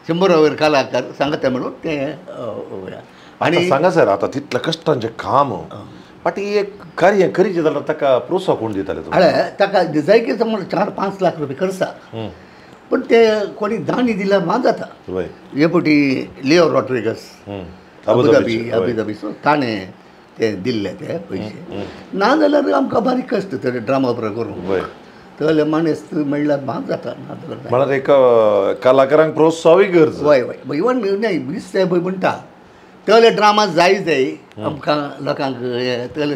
100 वयर कलाकार सांगता म्हणून तें आनी सांगा सर आतां तितलें कश्टांचें काम बट एक कार्य करीचें जाल्यार ताका प्रोत्साहन कोण दिताले? हय ताका जायके समज 4-5 लाख रुपया खर्च पूण ते कोणी दानी दिल्यार मा जाता. हे फावटी Leo Rodrigues Abu Dhabi Abu Dhabi so ताणें ते दिल्ले ते पयशे ना जाल्यार आमकां बारीक कश्ट ते ड्रामा करूंक तले माणेस्त म्हणल्यार मा जाता ना जाल्यार म्हळ्यार एक कलाकारांक प्रोत्साहनूय गरज. हय हय इवन न्हय सायब म्हणटा तले ड्रामा जाय जाय आमकां लोकांक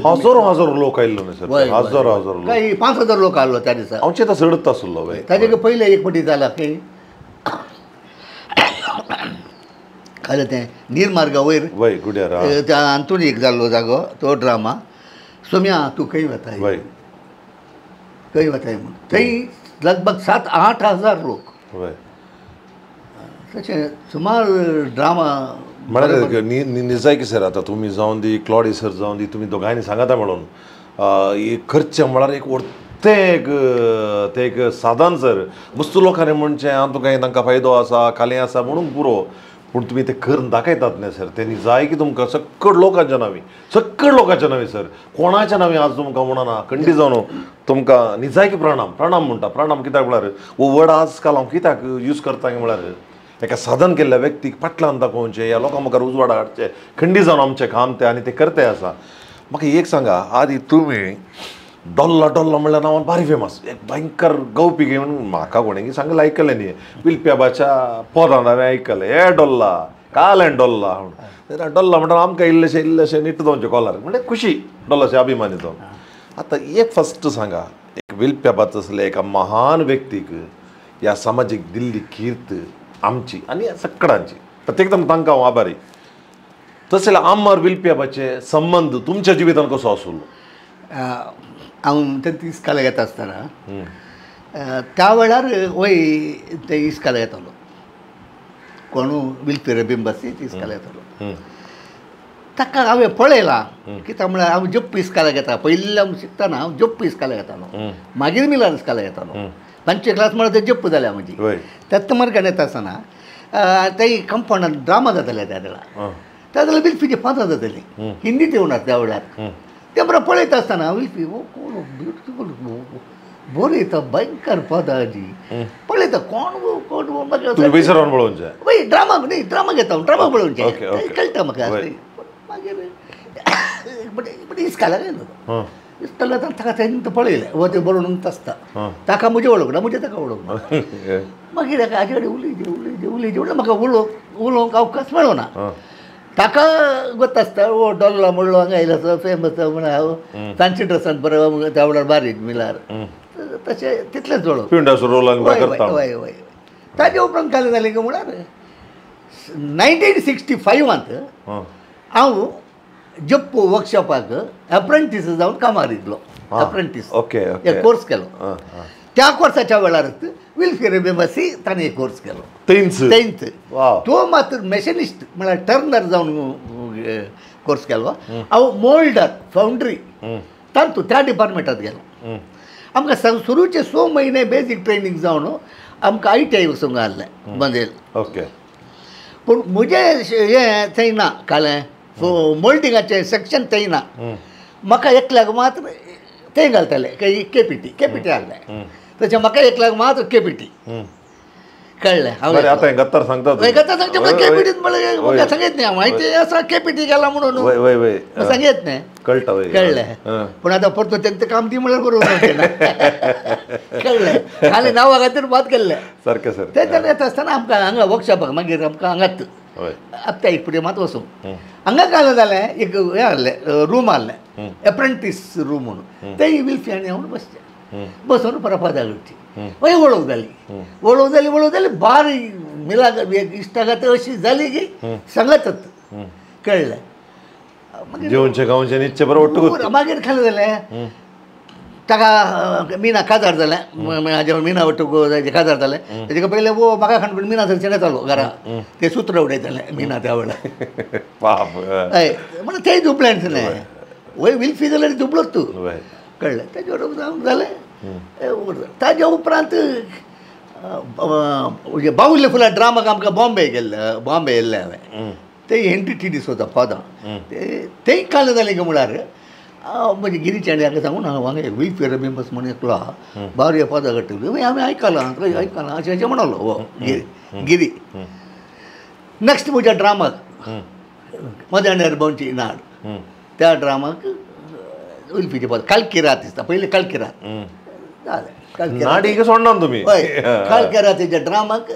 हजारो हजारो लोक आयिल्लो न्हय सर? हजारो हजारो काय 5000 लोक आयलो त्या दिसा. हांव चिंता चडत आसलो ताजे पयलें एक फावटी जाला खंय खालें तें निर्मार्गा वयर वय गुड्यार त्या अंतून एक जाल्लो जागो तो ड्रामा सोम्या तूं खंय वताय खंय वताय म्हूण थंय लगभग 7-8 हजार लोक तशें सुमार ड्रामा. म्हळ्यार निजायकी सर आतां तुमी जावन दी क्लॉडी सर जावन दी तुमी दोगांयनी सांगता म्हणून एक खर्च म्हळ्यार एक व्हडतें एक तें एक साधन सर. वस्तू लोकांनी म्हणचें हांव तुका तांकां फायदो आसा खालें आसा म्हणून पुरो पूण तुमी तें करून दाखयतात न्ही सर. तें जाय की तुमकां सक्कड लोकांच्या नांवी सक्कड लोकांच्या नांवी सर कोणाच्या नांवी आज तुमकां म्हणना खंडी जावन तुमकां निजायकी प्रणाम प्रणाम म्हणटा. प्रणाम कित्याक म्हळ्यार हो वर्ड आज काल हांव कित्याक यूज करता म्हळ्यार एका साधन केल्ल्या व्यक्तीक फाटल्यान दाखोवचें ह्या लोकां मुखार उजवाड हाडचें खंडी जावन आमचें काम तें आनी तें करते आसा. म्हाका एक सांगा आदी तुमी डोल्ला डोल्ला म्हणल्यार नांवान भारी फेमस एक भयंकर गवपी घेवन म्हाका कोणें सांगलें आयकलें न्ही विलप्याबाच्या पोदान हांवें आयकलें हे डोल्ला काल डोल्ला म्हणून डोल्ला म्हणटा आमकां इल्लेशें इल्लेशें निट्ट जावचें कॉलर म्हणजे खुशी डोल्लाचे अभिमानी जावन. आतां एक फस्ट सांगा एक विलप्याबाच आसले एका महान व्यक्तीक ह्या समाजीक दिल्ली कीर्त आमची आनी सक्कडांची प्रत्येक तांकां हांव आभारी. तशें आमर विलप्याबाचे संबंद तुमच्या जिवितान कसो आसलो? हांव तें इस्काला घेता आसतना त्या वेळार वय ते इस्काला येतालो कोणू विल्फी बिंबासी इस्काला येतालो ताका हांवें पळयलां कित्याक म्हळ्यार हांव जप्प इस्काला घेता पयलीं हांव शिकतना हांव जप्प इस्काला घेतालो मागीर मिलान इस्काला घेतालो 5वी क्लास म्हळ्यार ते जप्प जाल्या म्हजी त्यात मार्गान येता आसतना थंय कंपाउंडान ड्रामा जाताले त्या वेळार त्या जाल्यार विल्फीची पात्रां जातालीं हिंदीत येवणार त्या वेळार ते बरें पळयता आसतना विल्फी हो कोण ब्युटिफूल बरयता भयंकर पदां जी पळयता कोण कोण मागीर ड्रामा न्ही ड्रामा घेता ड्रामा पळोवचें कळटा म्हाका. मागीर इस्काला गेलो इस्काला ताका तें पळयलें हो तें बरोवन आसता ताका म्हजें वळखना म्हजें ताका वळखना मागीर ताका हाजे कडेन उलयचे उलयचे उलयचे म्हणल्यार म्हाका उलोवंक अवकाश मेळना. ताका गोत आसता ओ डोल्ला म्हणलो हांगा आयलो फेमस म्हण हांव तांचे ड्रेसान बरो त्या वेळार बारीक मिलार तशें तितलेंच वळख. हय हय ताजे उपरांत कालें जालें काय म्हळ्यार 1965 हांव जप्पू वर्कशॉपाक अप्रेंटीस जावन कामार रिगलो. अप्रेंटीस एक कोर्स केलो त्या कोर्साच्या वेळार विल्फी बिंबासी ताणें एक कोर्स केलो तेंच तो मात्र मॅशनिस्ट म्हळ्यार टर्नर जावन कोर्स केलो. हांव मोल्डर फावंड्री तातूंत त्या डिपार्टमेंटात गेलो. आमकां सुरूचे 6 म्हयने बेजीक ट्रेनींग जावन आमकां ITI वचूंक आहलें बंदेल. ओके पूण म्हजें हें थंय ना कालें मोल्डिंगाचें सेक्शन थंय ना म्हाका एकल्याक मात्र थंय घालताले केपीटी केपीटी आहलें तशें म्हाका एकल्याक मात्र केपीटी कळ्ळें. हांव गत्तार सांगता गत्तार सांगता केपीटीत म्हणल्यार म्हाका सांगत न्ही हांव आयते आसा केपीटी गेला म्हणून सांगत न्ही कळटा कळ्ळें. पूण आतां परतो तेंचें काम ती म्हणल्यार करूंक ना कळ्ळें खाली नांवा खातीर बाद केल्लें सारकें सर. तें येता आसतना आमकां हांगा वर्कशॉपाक मागीर आमकां हांगाच त्या एक फुडें मात वचूंक हांगा काल जालें एक हें आहलें रूम आहलें एप्रेंटीस रूम म्हणून तेय विल्फी आनी हांव बसचें बसून परत पदां करची मागीर वळख जाली वळख जाली वळख जाली बारी मिलाग इश्टागत अशी जाली की सांगतच कळ्ळें जेवणचें खावचें न्हिदचें बरोबर मागीर खालें जालें ताका मिना काजार जालें हाजे मिना वट्टूक काजार जालें तेजे पयलें वो म्हाका खाण मिना थंयच्यान येतालो घरा ते सूत्र उडयतालें मिना त्या वेळार हय म्हणून तेय दुबळें न्हय वय विल्फी जाल्यार दुबलोच तूं कळ्ळें तेजे बरोबर जालें ताज्या उपरांत बावुल्ले फुलां ड्रामाक आमकां बॉम्बे गेल्ले बॉम्बे येयल्लें हांवें ते हेनरी टी डिसोजा पदां तेय काल जालें काय म्हळ्यार म्हणजे गिरीच्या हाका सांगून हांव हांगा एक विल्फी रेबिंबस म्हणून एकलो आहा बारयो पदां काडटा हांवें आयकलां आयकलां अशें अशें म्हणलो हो गिरी गिरी नेक्स्ट म्हज्या ड्रामाक मध्यान भोंवची नाड त्या ड्रामाक विल्फीचे पद कालकी रात दिसता पयलीं कालकी रात जालें नाडीक सोडना तुमी हय कालकी रातीच्या ड्रामाक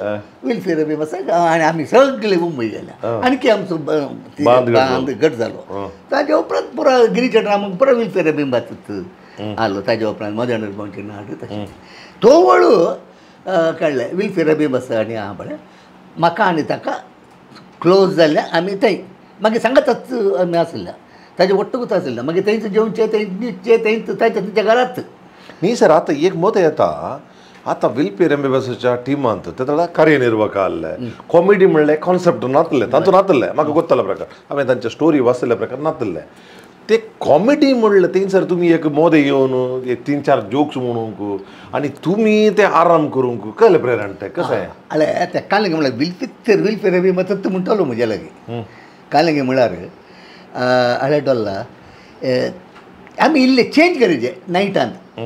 विल्फी रेबिंबस आनी आमी सगळे मुंबय गेल्या आणखी आमचो बांद घट जालो ताज्या उपरांत पुरा गिरीच्या ड्रामाक पुरा विल्फी रेबिंबाचूच आलो ताज्या उपरांत मध्यान भोंवची नाड तशें तो वळू कळ्ळें विल्फी रेबिंबस आनी आहा पळय म्हाका आनी ताका क्लोज जाल्लें आमी थंय मागीर सांगतच आमी आसल्या ताजे वट्टूच आसलें मागीर थंयच जेवचें थंय न्हिदचें थंयच ताच्या तुमच्या घरात न्ही सर आतां एक मत येता आतां विल्फी रेबिंबसाच्या टिमांत ते कार्यनिर्वाहक आहले कॉमेडी म्हणलें कॉन्सेप्ट नातलें तांचो नातलें म्हाका गोत्तलो प्रकार हांवें तांचे स्टोरी वाचलेल्या प्रकार नातलें ते कॉमेडी म्हणलें थंयसर तुमी एक मोदे येवन एक 3-4 जोक्स म्हणूंक आनी तुमी ते आराम करूंक कळ्ळें प्रेरण तें कशें अले ते कालंगे म्हणल्यार विल्फी तर विल्फी रेबिंबस म्हणटालो म्हज्या लागीं कालंगे म्हळ्यार अळे डोल्ला आमी इल्ले चेंज करीचे नायटांत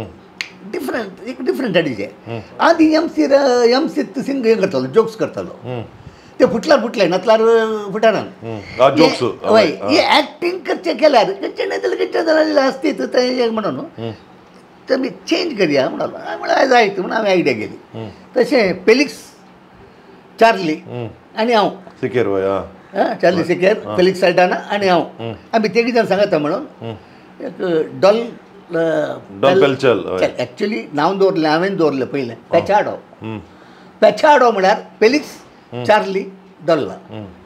डिफरंट एक डिफरंट हाडीचे आदी एम सी एम सीत सिंग हें करतालो जोक्स करतालो ते फुटल्यार फुटले नातल्यार फुटना हय हे एक्टींग करचें केल्यार करचें नाही जाल्यार करचें जाल्यार आसती तें म्हणून ते चेंज करया म्हणलो म्हळ्यार जायत म्हणून हांवें आयडिया केली तशें फेलिक्स चार्ली आनी हांव सिकेर चार्ली सिकेर फेलिक्स साल्डाना आनी हांव आमी तेगी जाण सांगता म्हणून एक डॉल डॉल पेलचल एक्चुली नांव दवरलें हांवें दवरलें पयलें पेचाडो पेचाडो म्हळ्यार फेलिक्स चार्ली डॉल्ला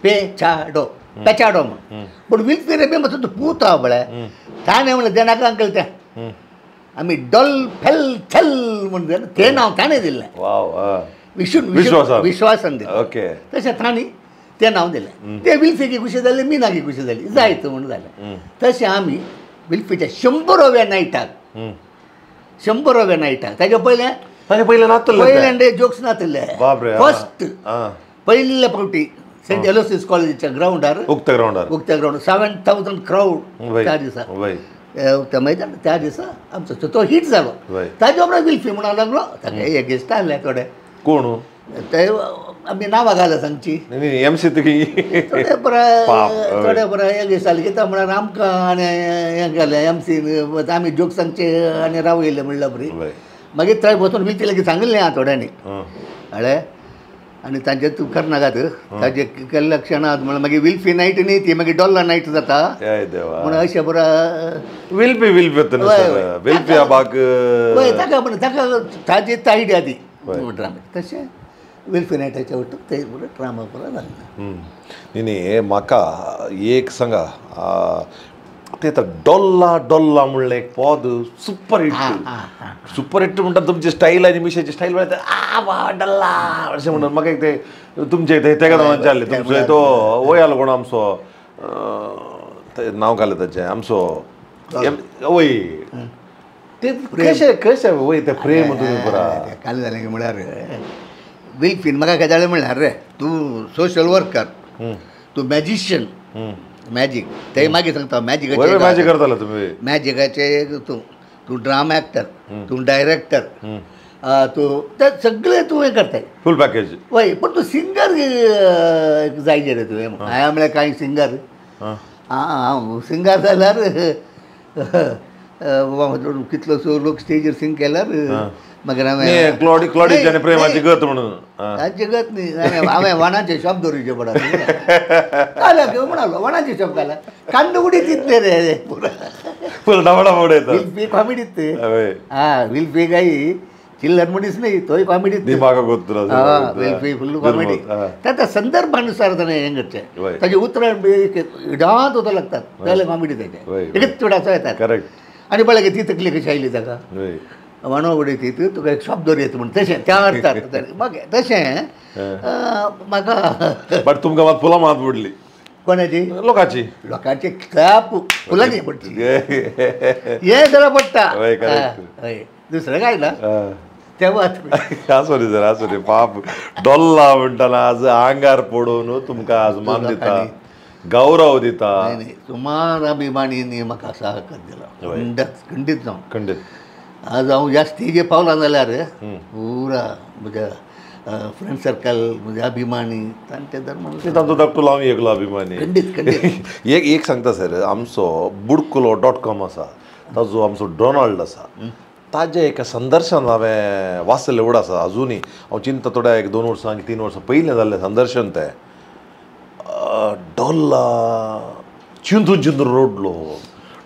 पेचाडो पेचाडो म्हण पूण विल्फी रेबिंबस पूत आहा पळय ताणें म्हणलें तें नाका अंकल तें आमी डॉल फेल थेल म्हण तें नांव ताणें दिल्लें विश्वासान दिलें ओके तशें तांणी तें नांव दिलें तें विल्फीकी खुशी जालें मिनाकी खुशी जाली जायत म्हूण जालें तशें आमी विल्फीच्या 100व्या नायटाक 100व्या नायटाक ताज्या पयलें ताजे पयलें नातलें पयलें जोक्स नातले फर्स्ट पयले फावटी सेंट एलोसिस कॉलेजीच्या ग्रावंडार उक्त्या ग्रावंडार उक्त्या ग्रावंडार 7000 क्रावड त्या दिसा उक्त्या मैदान त्या दिसा आमचो तो हिट जालो ताज्या उपरांत विल्फी म्हणूंक लागलो ताका एगेन्स्ट आहले थोडे कोण ते आमी नांवां घाला सांगची एम सी थोडे बरें थोडे बरें एगेन्स्ट जाले कित्याक म्हळ्यार आमकां आनी हें केलें एम सीन आमी जोक सांगचे आनी रावयले म्हणल्या बरी मागीर थंय वचून विल्फी लागीं सांगिल्लें आहा थोड्यांनी कळ्ळें आनी तांचे तूं करनाकात ताजे केल्ल्या क्षणात म्हणल्यार मागीर विल्फी नायट न्ही ती मागीर डॉल्ला नायट जाता म्हणून अशें बरें विल्फी विल्फी विल्फी आबाक हय ताका म्हण ताका ताजी आयडिया ती ड्रामा तशें विल्फी नायटाच्या वट्टूक ते बरें ड्रामा बरो जालें न्ही न्ही म्हाका एक सांगा ते आतां डोल्ला डोल्ला म्हणलें एक पद सुपर हिट सुपर हिट म्हणटा तुमची स्टायल आनी मिशाची स्टायल म्हळ्यार आ वा डल्ला अशें म्हणून म्हाका एक ते तुमचे ते तेका जालें तुमचो तो वय आलो कोण आमचो नांव घालें ताचें आमचो वय ते कशें कशें वय ते प्रेम तुमी पुरा काल जालें म्हळ्यार विल्फीन म्हाका काय जालें म्हळ्यार रे तूं सोशल वर्कर तूं मॅजिशियन मॅजीक ते मागीर सांगता मॅजिकाचे मॅजीक करताले तुमी मॅजिकाचे तूं तूं ड्रामा एक्टर तूं डायरेक्टर तूं ते सगळें तूं हें करताय फूल पॅकेज वय पण तूं सिंगर जायचे रे तुवें हांवें म्हळ्यार कांय सिंगर आं हांव सिंगर जाल्यार कितलोसो लोक स्टेजीर सिंग केल्यार मागीर हांवें क्लॉडीची आनी प्रेमाची गत म्हणून ताची गत न्ही हांवें वाणाचे शॉप दवरिचे पडा काल्याक म्हणालो वाणाचे शॉप घाला कांदो उडीत तितले रे फुल डावडा उडयता विल्फी कॉमेडीत हां विल्फी काही चिल्लर मनीस नाही तोय कॉमेडीत विल्फी फुल्ल कॉमेडी त्या संदर्भानुसार ताणें हें करचें ताजे उतरां डांत वता लागतात जाल्यार कॉमेडी ताचे एकच चुडाचो येतात करेक्ट आनी पळय ती तकली कशी आयली ताका वाणो उडयती तुका एक शॉप दवरयता म्हण तशें त्या अर्थार मागीर तशें म्हाका बट तुमकां मात फुलां मात पडली कोणाची लोकांची लोकांची क्लॅप फुलां न्ही पडटी हें जाल्यार पडटा हय दुसरें काय ना तेव्हा आसूं रे सर आसूं रे पाप डोल्ला म्हणटना आज आंगार पडून तुमकां आज मान दिता गौरव दिता न्ही सुमार अभिमानींनी म्हाका सहकार दिला खंडीत जावं खंडीत आज हांव ह्या स्टेजीर पावला जाल्यार पुरा म्हज्या फ्रेंड सर्कल म्हजे अभिमानी तांचे धर्म तांचो धाकटो हांव एकलो अभिमानी खंडीत खंडीत एक एक सांगता सर आमचो बुडकुलो डॉट कॉम आसा ताजो आमचो डोनाल्ड आसा ताजें एका संदर्शन हांवें वाचलें एवढं आसा अजुनूय हांव चिंता थोड्या एक 2 वर्सां 3 वर्सां पयलीं जाल्लें संदर्शन तें डोल्ला चिंतून चिंतून रडलो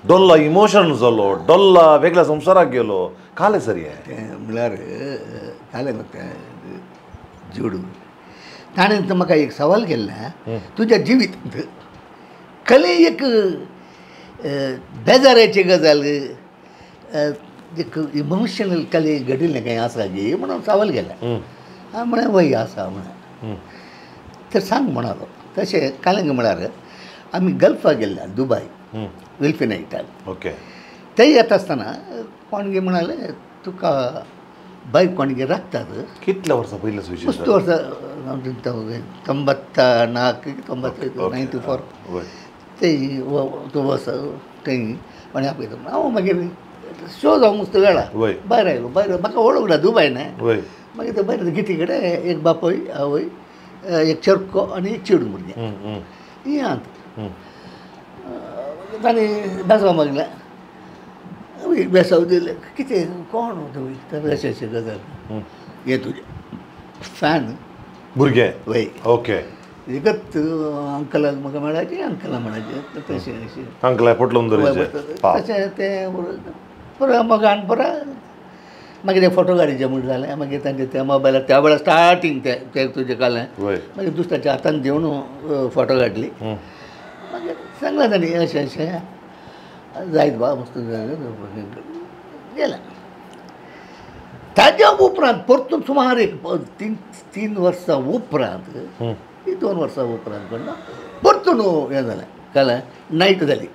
डोल्ला इमोशन जालो डोल्ला वेगळ्या संवसाराक गेलो कालें सर हें तें म्हणल्यार कालें तें जोडू ताणें म्हाका एक सवाल केल्लें तुज्या जिवीत कले एक बेजाराची गजाल एक इमोशनल कले घडिल्लें कांय आसा गी म्हणून सवाल केलें हांवें म्हळें वय आसा म्हळें तर सांग म्हणालो तशें कालें म्हळ्यार आमी गल्फाक गेल्ले दुबाय विल्फी नायटाक ओके ते येता आसतना कोणगे म्हणाले तुका बायक कोणगे राखतात कितल्या वर्सां पयलीं मस्त वर्सां 94 94 ते तूं वस थंय आनी आपयता हांव मागीर शो जावंक मस्त वेळा भायर आयलो भायर म्हाका वळख ना दुबाय न्हय मागीर ते भायर गेटी कडेन एक बापूय आवय एक चरको आनी एक चेडूं भुरगें ही आहात तांणी बेसांव मागलें बेसांव दिलें कितें कोण तुमी तर अशें अशें गजाल हें तुजें फॅन भुरगें वय ओके एकच अंकलाक म्हाका मेळाचें अंकला म्हणाचें तशें अशें अंकलाक पोटलोवन दवरिल्लें तशें तें पुरो मोगान पुरो मागीर ते फोटो काडीचे म्हूण जालें मागीर तांचे त्या मोबायलार त्या वेळार स्टार्टींग ते तुजें कालें मागीर दुसऱ्याच्या हातान घेवन फोटो काडली मागीर सांगलें तांणी अशें अशें जायत बा मस्त गेलें ताज्या उपरांत परतून सुमार एक 3 वर्सां उपरांत 2 वर्सां उपरांत पण परतून हें जालें कळ्ळें नायट जाली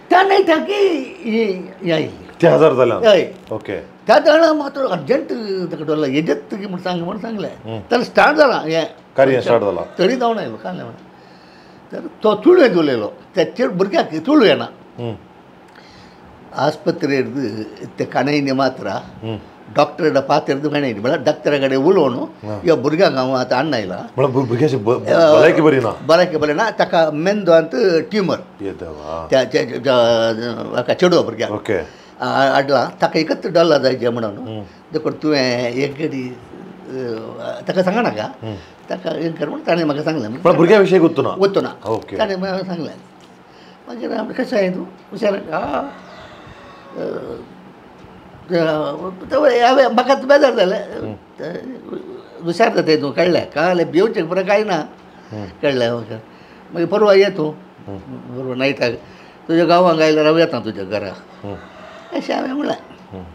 त्या नायटाक हें आयली ते हजार जालें हय ओके त्या वेळार मात्र अर्जंट ताका डोल्ला येजेत म्हूण सांग म्हूण सांगलें तर स्टार्ट जाला हें कार्य स्टार्ट जाला तरी जावन आयलो काडलें म्हणून तर तो तुळवें उलयलो त्या भुरग्याक तुळू येना ಆಸ್ಪತ್ರೆ ಕಣೈನಿ ಮಾತ್ರ ಡಾಕ್ಟರ್ ಪಾತ್ರ ಕಣೈನಿ म्हळ्यार ಡಾಕ್ಟರ ಕಡೆ ಉಲೋನು ಇವ ಭುರಗ್यांक हांव आतां हाडना आयला भलायकी बरी ना भलायकी बरी ना ताका मेंदो अंत ट्युमर त्या हाका चेडवा भुरग्याक ओके हाडला ताका एकच डॉलर जाय म्हणून देखून तुवें एक घडी ताका सांगा नाका ताका हें कर म्हणून ताणें म्हाका सांगलें पण भुरग्या विशयी गुत्तो ना गुत्तो ना ओके ताणें म्हाका सांगलें मागीर कशें आहे तूं हुशार हांवें म्हाका बेजार जालें हुशार जाताय तूं कळ्ळें कळ्ळें भिवचें बरें कांय ना कळ्ळें म्हाका मागीर परवा ये तूं परवा नायटाक तुज्या गांवांक आयल्यार हांव येता तुज्या घरा अशें हांवें म्हणलें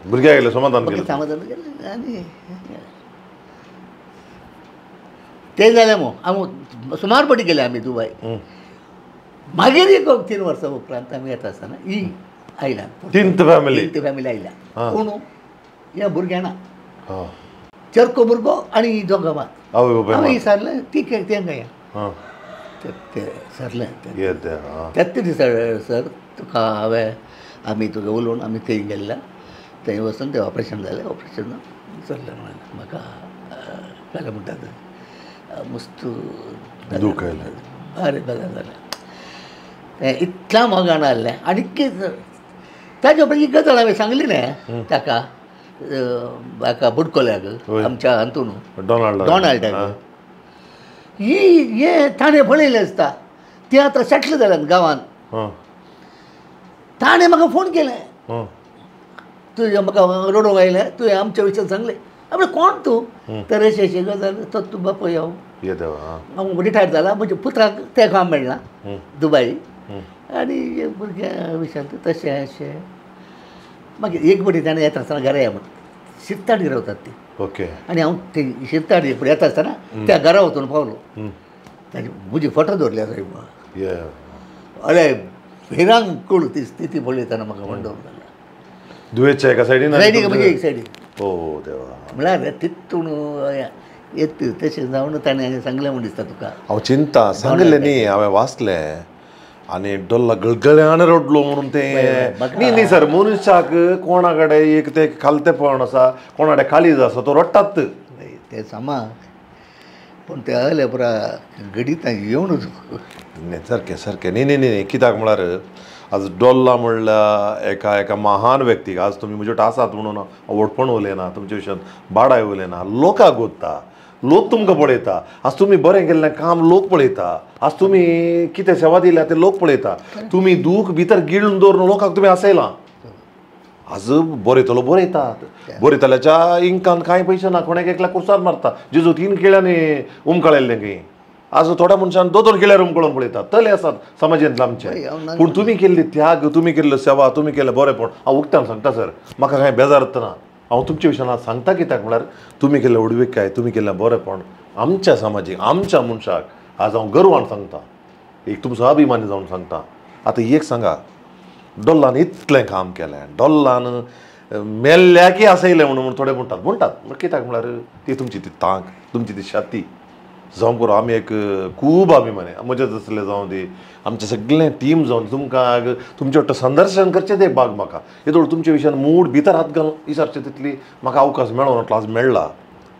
भुरग्याक गेलें समाधान केलें समाधान केलें आनी तें जालें मो हांव सुमार पटी गेले आमी दुबाय मागीर एक 3 वर्सां उपरांत आमी येता आसतना ही आयला तीन फॅमिली तीन फॅमिली आयल्या कोण ह्या भुरग्यांना चरको भुरगो आनी दोगां मात हांवें विचारलें ती तेंकां या ते सरलें त्याच दिसा सर तुका हांवें आमी तुका उलोवन आमी थंय गेल्ल्या थंय वचून तें ऑपरेशन जालें ऑपरेशन सरलें म्हणलें म्हाका काय म्हणटात मस्त दूख आयलें बरें बेजार जालें तें इतल्या मोगान आहलें आनी ताजे पयली गजाल हांवें सांगली न्ही ताका हाका बुडकोल्याक आमच्या हातून डॉनाल्डाक ही हें ताणें पळयलें आसता ते आतां सेटल जाल्यात गांवांत. ताणें म्हाका फोन केलें, तुजें म्हाका रडूंक आयलें, तुवें आमच्या विशयान सांगलें. आपणें कोण तूं? तर अशें अशें गजाल तो तूं बापूय हांव हांव रिटायर जाला, म्हज्या पुत्राक तें काम मेळ्ळां दुबय आनी भुरग्यां विशयांत तशें अशें. मागीर एक फावटी ताणें येता आसतना घरा या म्हण शिरताडी रावतात ती. ओके. आनी हांव ते शिरताडी येता आसतना त्या घरा वचून पावलो, ताजी म्हजी फोटो दवरली सायब. अरे भिरांकूळ ती स्थिती पळयतना म्हाका म्हणडोवन जालें. दुयेच्या एका सायडीन सायडीक म्हणजे एक सायडीन. हो देवा. म्हळ्यार तितून येत तशें जावन ताणें सांगलें म्हूण दिसता तुका. हांव चिंता सांगलें न्ही, हांवें वाचलें आनी डोल्ला गळगळ्यान रडलो म्हणून तें न्ही. न्ही सर, मनशाक कोणा कडेन एक तें खालतेपण आसा, कोणा कडेन काळीज आसा, तो रडटात तें सामा. पूण ते आयले पुरा घडितां येवनूच सारकें सारकें. न्ही न्ही न्ही, कित्याक म्हळ्यार आज डोल्ला म्हणल्यार एका एका महान व्यक्तीक आज तुमी म्हजे आसात म्हणून हांव व्हडपण उलयना, तुमच्या विशयान बाडाय उलयना. लोकांक गोत्ता, लोक तुमकां पळयता. आज तुमी बरें केल्लें काम लोक पळयता, आज तुमी कितें सेवा दिल्या तें लोक पळयता. तुमी दूख भितर गिळून दवरून लोकांक तुमी हांसयलां. आज बरयतलो बरयतात, बरयतल्याच्या इंकान कांय पयशे ना, कोणाक एकल्या कुर्सार मारता. जेजू 3 किळ्यांनी उमकळयल्लें खंय, आज थोड्या मनशान 2 2 किळ्यार उमकळून पळयतात. तले आसात समाजांतले आमचे. पूण तुमी केल्ली त्याग, तुमी केल्लो सेवा, तुमी केल्लें बरेंपण हांव उक्त्यान सांगता सर, म्हाका कांय बेजारत ना. हांव तुमच्या विशयान आज सांगता कित्याक म्हळ्यार तुमी केल्लें व्हडविकाय, तुमी केल्लें बरेंपण आमच्या समाजीक आमच्या मनशाक आज हांव गर्वान सांगता, एक तुमचो अभिमानी जावन सांगता. आतां एक सांगा, डोल्लान इतलें काम केलें, डोल्लान मेल्ल्याकी आसयलें म्हणून थोडे म्हणटात म्हणटात. कित्याक म्हळ्यार ती तुमची ती तांक, तुमची ती छाती जावं पुरो. आमी एक खूब अभिमानी म्हजे तसले जावं दी, आमचें सगळें टीम जावन तुमकां तुमचे वाट्टा संदर्शन करचें तें बाग म्हाका येदोळ तुमच्या विशयान मूड भितर हात घालून विचारचें तितली म्हाका अवकाश मेळोन आज मेळ्ळा.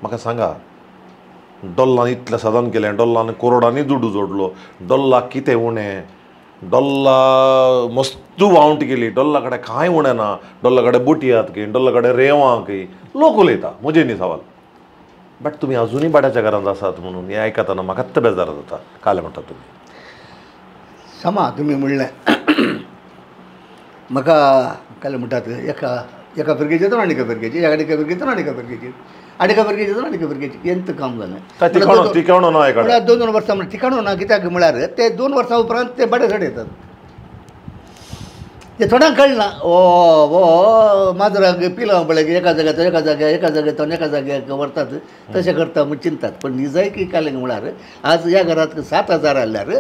म्हाका सांगा, डोल्लान इतलें साधन केलें, डोल्लान करोडांनी दुडू जोडलो, डोल्लाक कितें उणें, डोल्ला मस्तू वावंट केली, डोल्ला कडेन कांय उणें ना, डोल्ला कडेन बोटी आहात खंय, डोल्ला कडेन रेंवां खंय, लोक उलयता म्हजें न्ही सवाल. बट तुमी अजुनूय भाड्याच्या घरांत आसात म्हणून हें आयकतना म्हाकाच बेजार जाता. कालें म्हणटा तुमी समा तुमी म्हणलें म्हाका कालें म्हणटात एका एका फिरगेचें आनी एका फिरगेचें, एका एका फिरगेचो आनी एका फिरगेचें, आनी एका फिरगेचें आनी एका फिरगेचें एंत काम जालें. ठिकाणो ना म्हळ्यार 2 2 वर्सां म्हळ्यार ठिकाणो ना. कित्याक म्हळ्यार ते 2 वर्सां उपरांत ते भाडें चड येतात. ते थोड्यांक कळना ओ हो माजराक पिलां पळय एका जाग्यार एका जाग्यार एका जाग्यार एका जाग्यार व्हरतात, तशें करता म्हूण चिंतात. पण निजायकी कालें म्हळ्यार आज ह्या घरांत 7,000 आसल्यार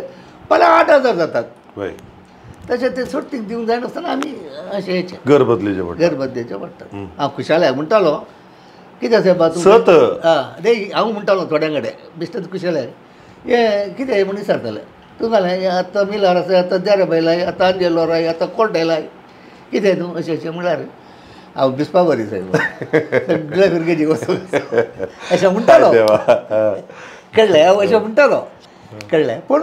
फाल्यां 8,000 जातात. तशें ते सोडतीक दिवंक जायनासतना आमी अशें हेचें घर बदलीचें पडटा, घर बदलीचें पडटा. हांव खुशालाय म्हणटालो कितें सायबा तूं सत न्ही, हांव म्हणटालो थोड्यां कडेन बेश्टेच खुशालाय हें कितें म्हूण विचारतालें. तूं घालें आतां मिलार आसा, आतां देरे बैलाय, आतां आंजेलो राय, आतां कोर्टेलाय, कितें तूं अशें अशें म्हळ्यार हांव बिस्पा बरी सायब सगळ्या भुरग्याची वस्तू अशें म्हणटालो. कळ्ळें? हांव अशें म्हणटालो. कळ्ळें? पूण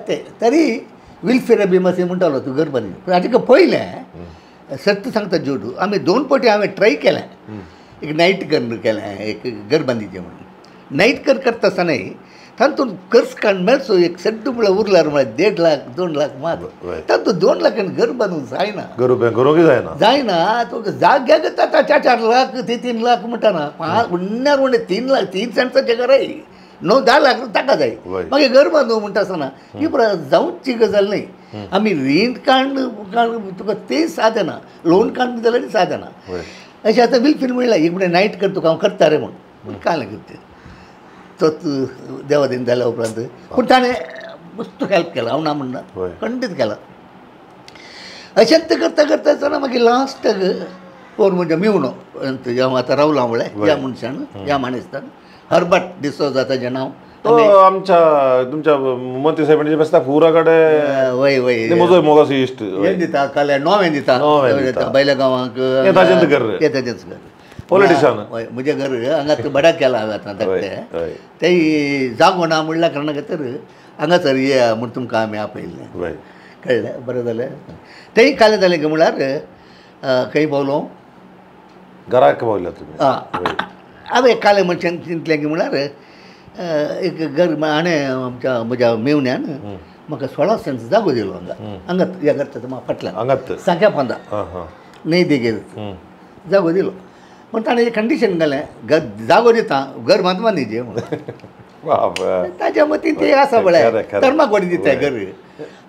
तें तरी विल्फेर बी मातशें म्हणटालो तूं घर बांदली. पूण हाजे पयलें सत्य सांगता जोडू, आमी 2 फावटी हांवें ट्राय केलें. एक नायट कर केलें, एक घर बांदिचें म्हणून. नायट कर करता आसतनाय तातूंत खर्च काडून मेळचो एक सड्डू म्हळ्यार उरल्यार म्हळ्यार 1.5 लाख 2 लाख मात. तातूंत 2 लाखान घर बांदूंक जायना, करूंक जायना. तुका जाग्याक आतां 4 4 लाख 3 3 लाख म्हणटा ना, उण्ण्यार उणें 3 लाख 3 सेंट्साचें घराय 9-10 लाख ताका जाय. मागीर घर बांदूं म्हणटा आसतना ही पुरा जावची गजाल न्ही. आमी रीण काडून तुका तें सादना, लोन काडून जाल्यार सादना. अशें आतां विल्फीन म्हणलां एक म्हणल्यार नायट कर तुका हांव करता रे म्हूण. कांय लागीं तोच देवादीन जाल्या उपरांत पूण ताणें मस्त हेल्प केला, हांव ना म्हणना, खंडीत केला. अशेंच करता करता आसतना मागीर लास्टाक कोण म्हणजे मेवणो हांव आतां रावलां म्हळ्यार ह्या मनशान ह्या माणिस्तान हर्बट डिसोजा ताजें नांव. तो आमच्या तुमच्या मंत्री साहेबांचे बसता पुरा कडेन. वय वय म्हजो मोगाचो इश्ट हें दिता काल्यार नोवें दिता भायल्या गांवांक, ताजेंच घर, ताजेंच घर पॉलिटिशन. हय म्हजें घर हांगा बड्याक केलां हांवें आतां धाकटें तें जागो ना म्हणल्या कारणा खातीर हांगासर येया म्हूण तुमकां आमी आपयल्लें. कळ्ळें बरें जालें तेंय कालें जालें काय म्हळ्यार खंय पावलो घराक पावल्या तुमी हांवें कालें मनशान चिंतलें की म्हळ्यार एक घर हाणें आमच्या म्हज्या मेवण्यान म्हाका 16 सेंट्स जागो दिलो हांगा हांगा ह्या घरच्या म्हाका फाटल्यान हांगाच सांख्या पोंदा न्हंय देगेर जागो दिलो पूण ताणें एक कंडिशन घालें घर जागो दिता घर बांदपा न्ही म्हणून ताज्या मतीन तें आसा म्हळ्यार धर्माक वडी दिता घर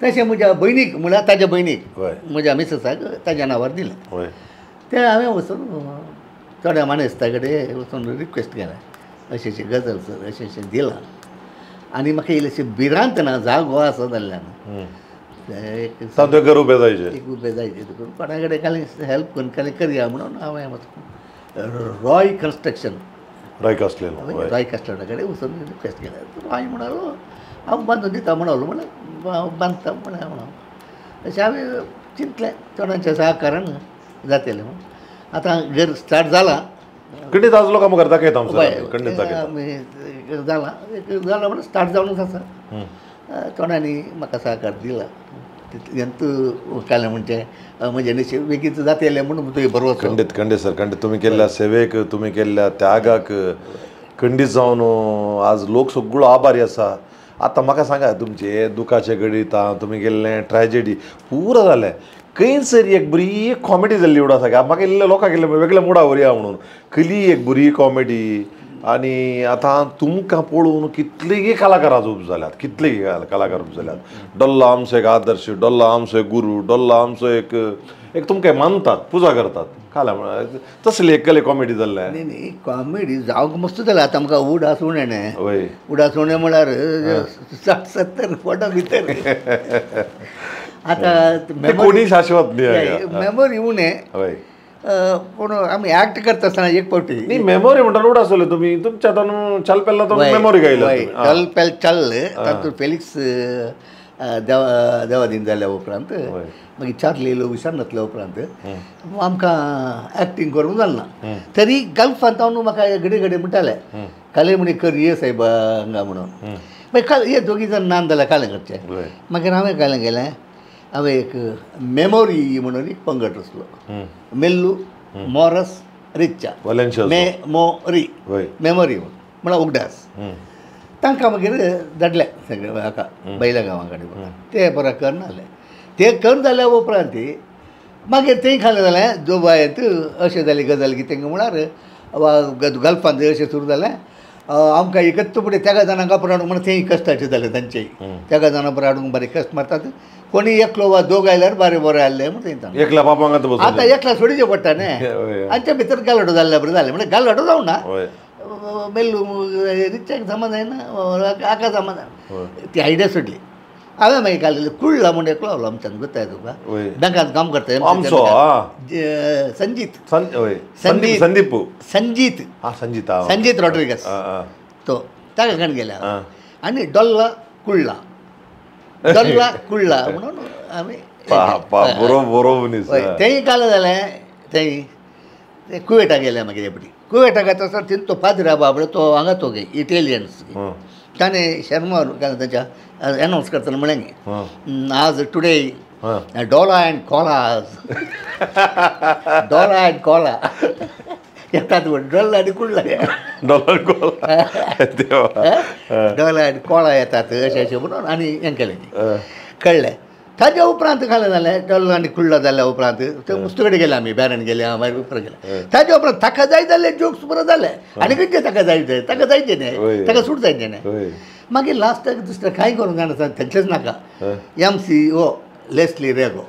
तशें म्हज्या भयणीक म्हळ्यार ताज्या भयणीक म्हज्या मिसेसाक ताज्या नांवार दिलें तें हांवें वचून थोड्या मानेस्ता कडेन वचून रिक्वेस्ट केलें अशें अशें गजाल सर अशें अशें दिलां आनी म्हाका इल्लेशें भिरांत ना जागो आसा जाल्ल्यान घर उबें जायचें एक उबें जायचें देखून कोणा कडेन खाली हेल्प करून खाली करया म्हणून हांवें वचून रॉय कन्स्ट्रक्शन रॉय कास्टलेनो रॉय कास्टलेना कडेन वचून रिक्वेस्ट केलें रॉय म्हणालो हांव बांदून दिता म्हणलो म्हणल्यार हांव बांदता म्हळ्यार म्हणून अशें हांवें चिंतलें चोडांच्या सहकारान जातलें म्हणून आतां घर स्टार्ट जालां खंडीत आज लोकां मुखार दाखयता खंडीत दाखयता जालां जालां म्हणून स्टार्ट जावनूच आसा थोड्यांनी म्हाका सहकार दिला तितलें कालें म्हणजे म्हजें नशीब बेगीन जातलें म्हणून तुवें बरोबर खंडीत खंडीत सर खंडीत तुमी केल्ल्या सेवेक तुमी केल्ल्या त्यागाक खंडीत जावन आज लोक सगळो आभारी आसा आतां म्हाका सांगा तुमचें दुखाचें घडीत तुमी केल्लें ट्रेजेडी पुरो जालें खंयसर एक बरी कॉमेडी जाल्ली उडो आसा म्हाका इल्ले लोकांक इल्ले वेगळ्या मुडा व्हरया म्हणून खंयली एक बरी कॉमेडी आनी आतां तुमकां पळोवन कितलेगी कलाकार आज उब जाल्यात कितलेगी कलाकार उब जाल्यात डोल्ला आमचो एक आदर्श डोल्ला आमचो एक गुरू डोल्ला आमचो एक एक तुमकां मानतात पुजा करतात काल्या म्हळ्यार तसली एक कले कॉमेडी जाल्लें न्ही न्ही कॉमेडी जावंक मस्त जालें आतां आमकां उडास उणें न्ही वय उडास उणें म्हळ्यार 60 70 पोटा भितर आतां कोणी शाश्वत न्ही मेमोरी उणें वय पूण आमी एक्ट करता आसतना एक फावटी न्ही मेमोरी म्हणटा उडास जाले तुमी तुमच्या आतां चल पेल्ला तो मेमोरी गायला चल पेल चल्ल तातूंत फेलिक्स देवादीन जाल्या उपरांत मागीर चार्ली विसरनातल्या उपरांत आमकां एक्टींग करूंक जालें ना तरी गल्फांत हांव म्हाका घडये घडये म्हणटाले काले म्हणी कर ये सायबा हांगा म्हणून मागीर काल हे दोगी जाण नान जाल्यार कालें करचें मागीर हांवें कालें गेलें हांवें एक मेमोरी म्हणून एक पंगड रचलो मेल्लू मॉरस रिच्चा मेमोरी मेमोरी म्हळ्यार उगडास तांकां मागीर धाडले सगळे हाका बैला गांवा कडेन ते बरें करून जालें ते करून जाल्या उपरांत मागीर तें खालें जालें दुबायत अशें जाली गजाल कितें म्हळ्यार गल्फांत अशें सुरू जालें आमकां एकच फुडें तेगा जाणांक आपणाक हाडूंक म्हणून तेंय कश्टाचें जालें तांचें तेगा जाणां बरें हाडूंक बरें कश्ट मारतात कोणी एकलो वा दोग आयल्यार बरें बरें आयलें म्हणून एकल्या बापांक आतां एकल्या सोडीचें पडटा न्ही आमच्या भितर गालडो जाल्ल्या बरें जालें म्हणल्यार गालडो जावं ना मेल्लू रिच्चाक समज जायना आका समज ती आयडिया सोडली हांवें मागीर काल कुळ्ळा म्हूण एकलो आवलो आमच्यान गोताय तुका बँकांत काम करता आमचो संजीत संदीप संदीप संजीत संजीत संजीत रॉड्रिगस तो ताका कण गेल्या आनी डोल्ला कुळ्ळा डोल्ला कुळ्ळा म्हणून आमी बरोबर तेंय काल जालें तेंय ते कुवेटाक गेले मागीर पटी कुवेटाक वता आसतना तो पाद्रा बाबडो तो हांगा तो गे इटालियन्स ताणें शर्मा तांच्या अनावन्स करतना म्हणलें आज टुडे डोला अँड कोला आज डोला अँड कोला येतात डोला आनी कुडला डोला आनी कोळा येतात अशें अशें म्हणून आनी हें केलें कळ्ळें ताज्या उपरांत खालें जालें डोल्लो आनी कुडलो जाल्या उपरांत ते मुस्त कडेन गेले आमी बॅरन गेले मागीर उपरांत गेले ताज्या उपरांत ताका जाय जाल्ले जोक्स बरो जाले आनी खंयचे ताका जाय जाय ताका जायचे न्ही ताका सूट जायचे न्ही मागीर लास्टाक दुसरें कांय करूंक जाणा तेंचेच नाका MCO Leslie Rego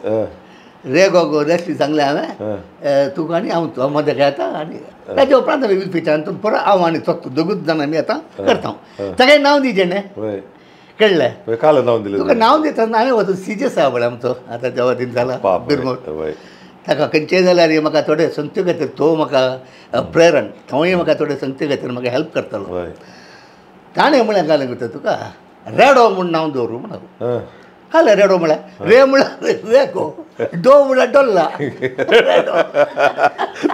Rego गो लेस्ली सांगलें हांवें तुका आनी हांव मदें येता आनी ताज्या उपरांत हांवें विल्फीच्यान परत हांव आनी तो दोगूच जाण आमी आतां करता ताका नांव दिवचें न्ही कळ्ळें काल नांव दिलें तुका नांव दिता हांवें वचून सीजे साहब म्हळ्यार आमचो आतां देवा दीन जाला बिरमोर ताका खंयचेय जाल्यार म्हाका थोडे संगते खातीर तो म्हाका प्रेरण थंय म्हाका थोडे संगते खातीर म्हाका हेल्प करतालो ताणें म्हळ्यार घालें करता तुका रेडो म्हूण नांव दवरूं म्हणून घालें रेडो म्हळ्यार रे म्हळ्यार रेगो डो म्हळ्यार डोल्ला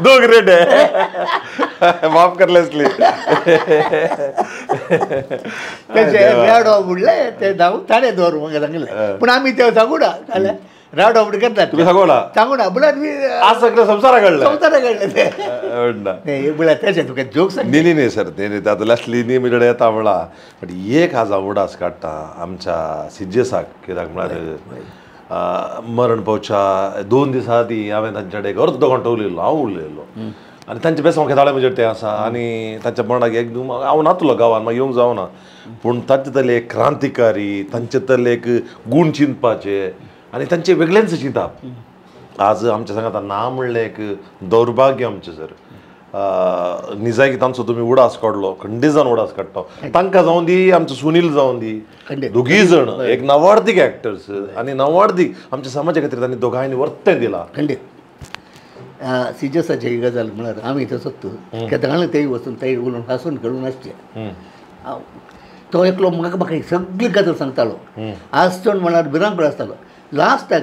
दोग रेडे माफ करले असली तेचे रेडो म्हणलें ते नांव ताणें दवर म्हाका सांगलें पूण आमी ते सांगूना जाल्यार रेडो म्हण करतात तुमी सांगोना सांगूना म्हळ्यार आज सगळें संवसारा काडलें संवसारा काडलें तें म्हळ्यार तेचें तुका जोक सांग न्ही न्ही सर न्ही न्ही आतां लास्टली न्ही म्हजे कडेन येता म्हणला बट एक आज हांव उडास काडटा आमच्या सिजेसाक कित्याक म्हळ्यार मरण पावच्या 2 दिसां आदीं हांवें तांच्या कडेन एक अर्द घंटो उलयल्लो हांव उलयल्लो आनी तांचे बेसांव खेताळे म्हजेर तें आसा आनी तांच्या मरणाक एक हांव नातलो गांवान मागीर येवंक जावना पूण तांचे एक क्रांतिकारी तांचे एक गूण चिंतपाचे आनी तांचे वेगळेंच चिंतप आज आमच्या सांगाता ना म्हणलें एक दौर्भाग्य आमचें सर निजायकी तांचो तुमी उडास काडलो खंडीत उडास काडटा तांकां जावं दी आमचो सुनील जावं दी दोगीय जण एक नवार्दीक एक्टर्स आनी नवार्दीक आमच्या समाजा खातीर तांणी दोगांयनी वर्तें दिलां खंडीत सिजसाची ही गजाल म्हळ्यार आमी थंय केदळां तेय वचून तेय उलोवन हांसून खेळून आसचे तो एकलो म्हाका म्हाका सगळी गजाल सांगतालो आसचो म्हळ्यार भिरांकूळ आसतालो लास्टाक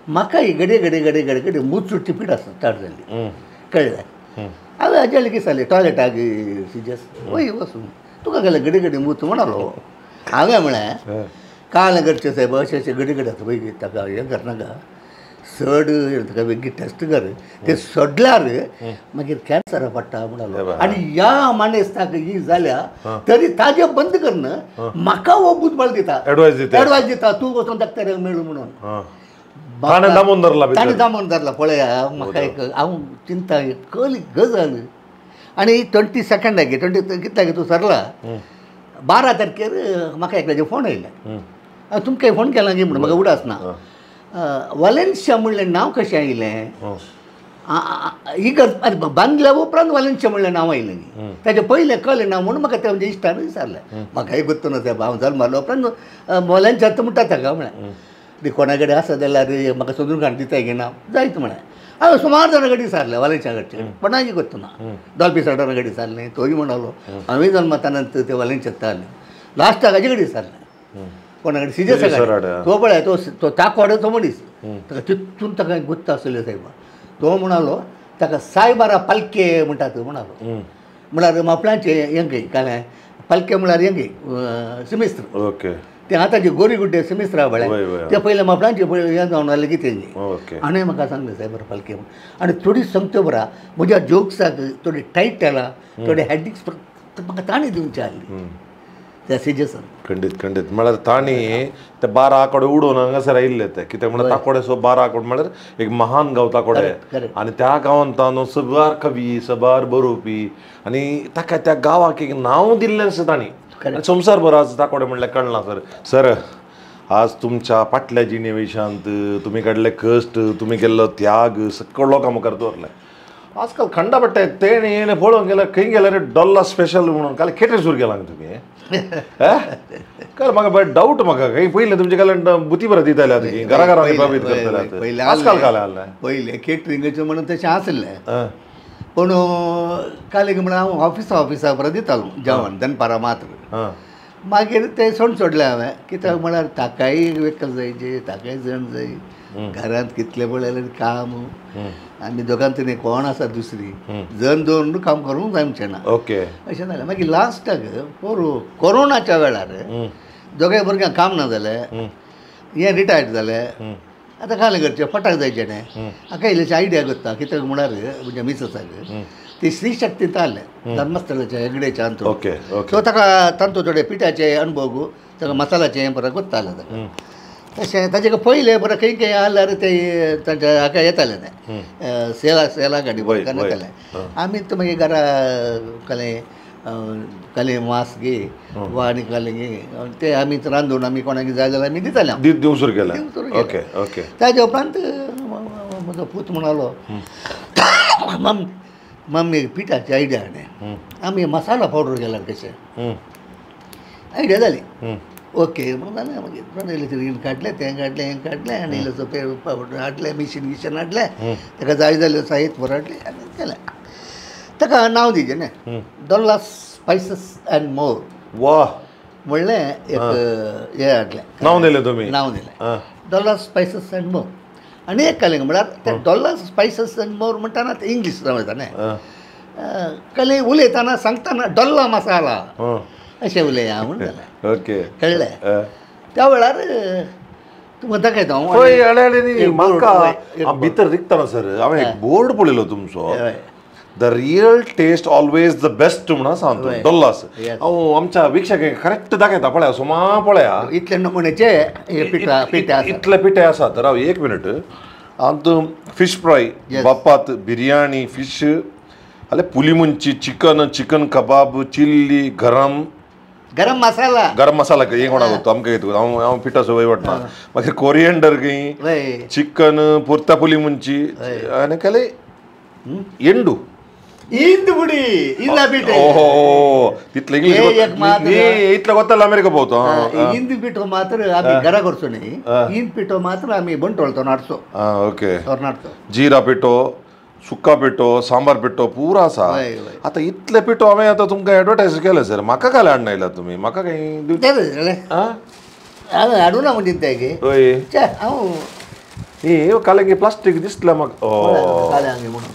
म्हाका ही घडये घडये घडये घडये घडये मुचुटची पीठ आसता स्टार्ट जाल्ली कळ्ळें हांवें हाजे लेगीत सांगलें टॉयलेटाक सिजस वय वचून तुका गेल्यार घडये घडये मूत म्हणालो हांवें म्हळें काल करचें सायब अशें अशें घडये घडये आतां पळय ताका हें करनाका चड ताका बेगीन टेस्ट कर ते सोडल्यार मागीर कॅन्सरा पडटा म्हणालो आनी ह्या मानेस्ताक ही जाल्या तरी ताजें बंद करन म्हाका हो बुदबळ दिता एडवायस दिता एडवायस दिता तूं वचून डॉक्टराक मेळू म्हणून ताणें दामून धरला ताणें दामून धरला पळया म्हाका एक हांव चिंता कसली गजाल आनी 22 कितल्याक तूं सरला 12 तारखेर म्हाका एकल्याचे फोन आयले तुमकां फोन केला गी म्हणून म्हाका उडास ना वालेन्शिया म्हणलें नांव कशें आयलें ही गज बांदल्या उपरांत वालेन्शिया म्हणलें नांव आयलें न्ही ताजें पयलें कळ्ळें ना म्हणून म्हाका तें म्हणजे इश्टान विचारलें म्हाकाय गुत्तो ना सायब हांव जल्मालो उपरांत वालेन्शिया म्हणटा ताका म्हळें ती कोणा कडेन आसा जाल्यार म्हाका सोदून काडून दिताय की ना जायत म्हळें हांवें सुमार जाणां कडेन विचारलें वालेन्शिया कडचें कोणाकी गुत्तो ना डॉल्फी साडोना कडेन विचारलें तोय म्हणालो हांवें जल्मताना ते वालेन्शिया आसलें लास्टाक हाजे कडेन विचारलें कोणा कडेन सिजेसा तो पळय तो तो ताकवाडो तो मनीस ताका तितून ताका गुत्त आसलें सायबा तो म्हणालो ताका सायबारा पालके म्हणटात म्हणालो म्हळ्यार मापळांचे हें काय पालके म्हळ्यार हें सिमिस्त्र ओके ते आतां जे गोरी गुड्डे सिमिस्त्रा पळय ते पयले मापळांचे हें जावन आसलें कितें आनी म्हाका सांगलें सायबारा पालके म्हूण आनी थोडी सांगता बरा म्हज्या जोक्साक थोडी टायट जाला थोडे हेडिक्स म्हाका ताणें दिवचे आहली त्या सिजेसान खंडीत खंडीत म्हळ्यार तांणी ते 12 आंकडे उडोवन हांगासर आयिल्ले ते कित्याक म्हळ्यार ताकोडे सो 12 आंकडे म्हळ्यार एक महान गांव ताकोडे आनी त्या गांवांत तांदूळ सबार कवी सबार बरोवपी आनी ताका त्या गांवाक एक नांव दिल्लें आसा तांणी संवसार भर आज ताकोडे म्हणल्यार कळना सर सर आज तुमच्या फाटल्या जिणे विशयांत तुमी काडले कश्ट तुमी केल्लो त्याग सगळो लोकां मुखार दवरले आजकाल खंडा पडटा तेणे येणे पळोवंक गेल्यार खंय गेल्यार डॉल्ला स्पेशल म्हणून काल खेटेसूर गेला तुमी काल म्हाका बरें डावट म्हाका खंय पयलें तुमचे काल बुती बरें दिताले आतां की घरा घरांनी बाबीत करताले आजकाल काल आसलें पयलें केटरिंगाचें म्हणून तशें आसलें पूण काल एक म्हणल्यार हांव ऑफिसा ऑफिसा बरें दितालो जेवण दनपारां मात्र मागीर तें सोड सोडलें हांवें कित्याक म्हळ्यार ताकाय व्हंकल जायची ताकाय जण जाय घरांत कितलें पळयल्यार काम आमी दोगां तिने कोण आसा दुसरी जण दोन काम करूंक जावचें ना ओके अशें जालें मागीर लास्टाक पोरू कोरोनाच्या वेळार दोगांय भुरग्यांक काम ना जालें हें रिटायर्ड जालें आतां कालें करचें फटाक जायचें न्ही हाका इल्लेशें आयडिया करता कित्याक म्हळ्यार म्हज्या मिसेसाक ती स्त्री शक्तींत आसलें धर्मस्थळाच्या हेगडेच्या अंतू ओके सो ताका तांतू थोडे पिठाचे अणभव ताका मसाल्याचे हें बरें गोत्तालें ताका तशें ताजे पयलें बरें खंय खंय आसल्यार ते तांच्या हाका येतालें तें सेला सेला गाडी बरें येतालें आमी तर मागीर घरा कालें कालें मांस घे वा आनी कालें घे ते आमी रांदून आमी कोणाक जाय जाल्यार आमी दिताले दिवंक सुरू केलें ओके ओके ताजे उपरांत म्हजो पूत म्हणालो मम्मी पिठाची आयडिया हाडलें आमी मसाला पावडर केल्यार कशें आयडिया जाली ओके म्हणून जालें मागीर इल्लें रिण काडलें तें काडलें हें काडलें आनी इल्लेसो पावडर हाडलें मिशीन गिशीन हाडलें ताका जाय जाल्लें साहित्य बरें हाडलें आनी केलें ताका नांव दिजें न्ही डोल्ला स्पायसीस अँड मोर वा म्हणलें एक हें हाडलें नांव दिलें तुमी नांव दिलें डोल्ला स्पायसीस अँड मोर आनी एक कालें म्हळ्यार ते डोल्ला स्पायसीस अँड मोर म्हणटा ना ते इंग्लीश नांव येता न्ही कले उलयतना सांगतना डोल्ला मसाला अशें उलया म्हूण जालें. ओके कळ्ळें. त्या वेळार तुमकां दाखयता हांव. हय हय म्हाका भितर रिगतना सर हांवें एक बोर्ड पळयलो तुमचो, the real taste always the best म्हणून सांगतो डोल्लास. हांव आमच्या वीक्षकांक करेक्ट दाखयता पळया, सुमा पळया इतले नमुन्याचे पिठे इतले पिठे आसात. राव एक मिनट. आतां फिश फ्राय, बापात, बिरयानी, फिश, आले पुलीमुंची, चिकन, चिकन कबाब, चिल्ली, गरम गरम मसाला, गरम मसाला हें कोणाक ಗೊತ್ತು आमकां येता. हांव हांव पिठा सवय वाटना. मागीर कोरियंडर खंय, चिकन पुर्ता पुलीमुंची आनी काले एंडू इंद बुडी इंदा पिठे. ओहो तितले इंग्लीश इतले ಗೊತ್ತಲ್ಲ अमेरिका पोवतो. इंद पिठो मात्र आमी घरा करचो न्ही, इंद पिठो मात्र आमी बंटवळतो नाडचो. ओके. जिरा पिठो, सुक्का पिठो, सांबार पिठो पुरा आसा. आतां इतले पिठो हांवें आतां तुमकां एडवर्टायज केलें सर, म्हाका काल हाडून आयला तुमी? म्हाका कांय हांवें हाडूं ना म्हणजे तें. हय हांव हे काल प्लास्टीक दिसलें म्हाका. काल हांगे म्हणून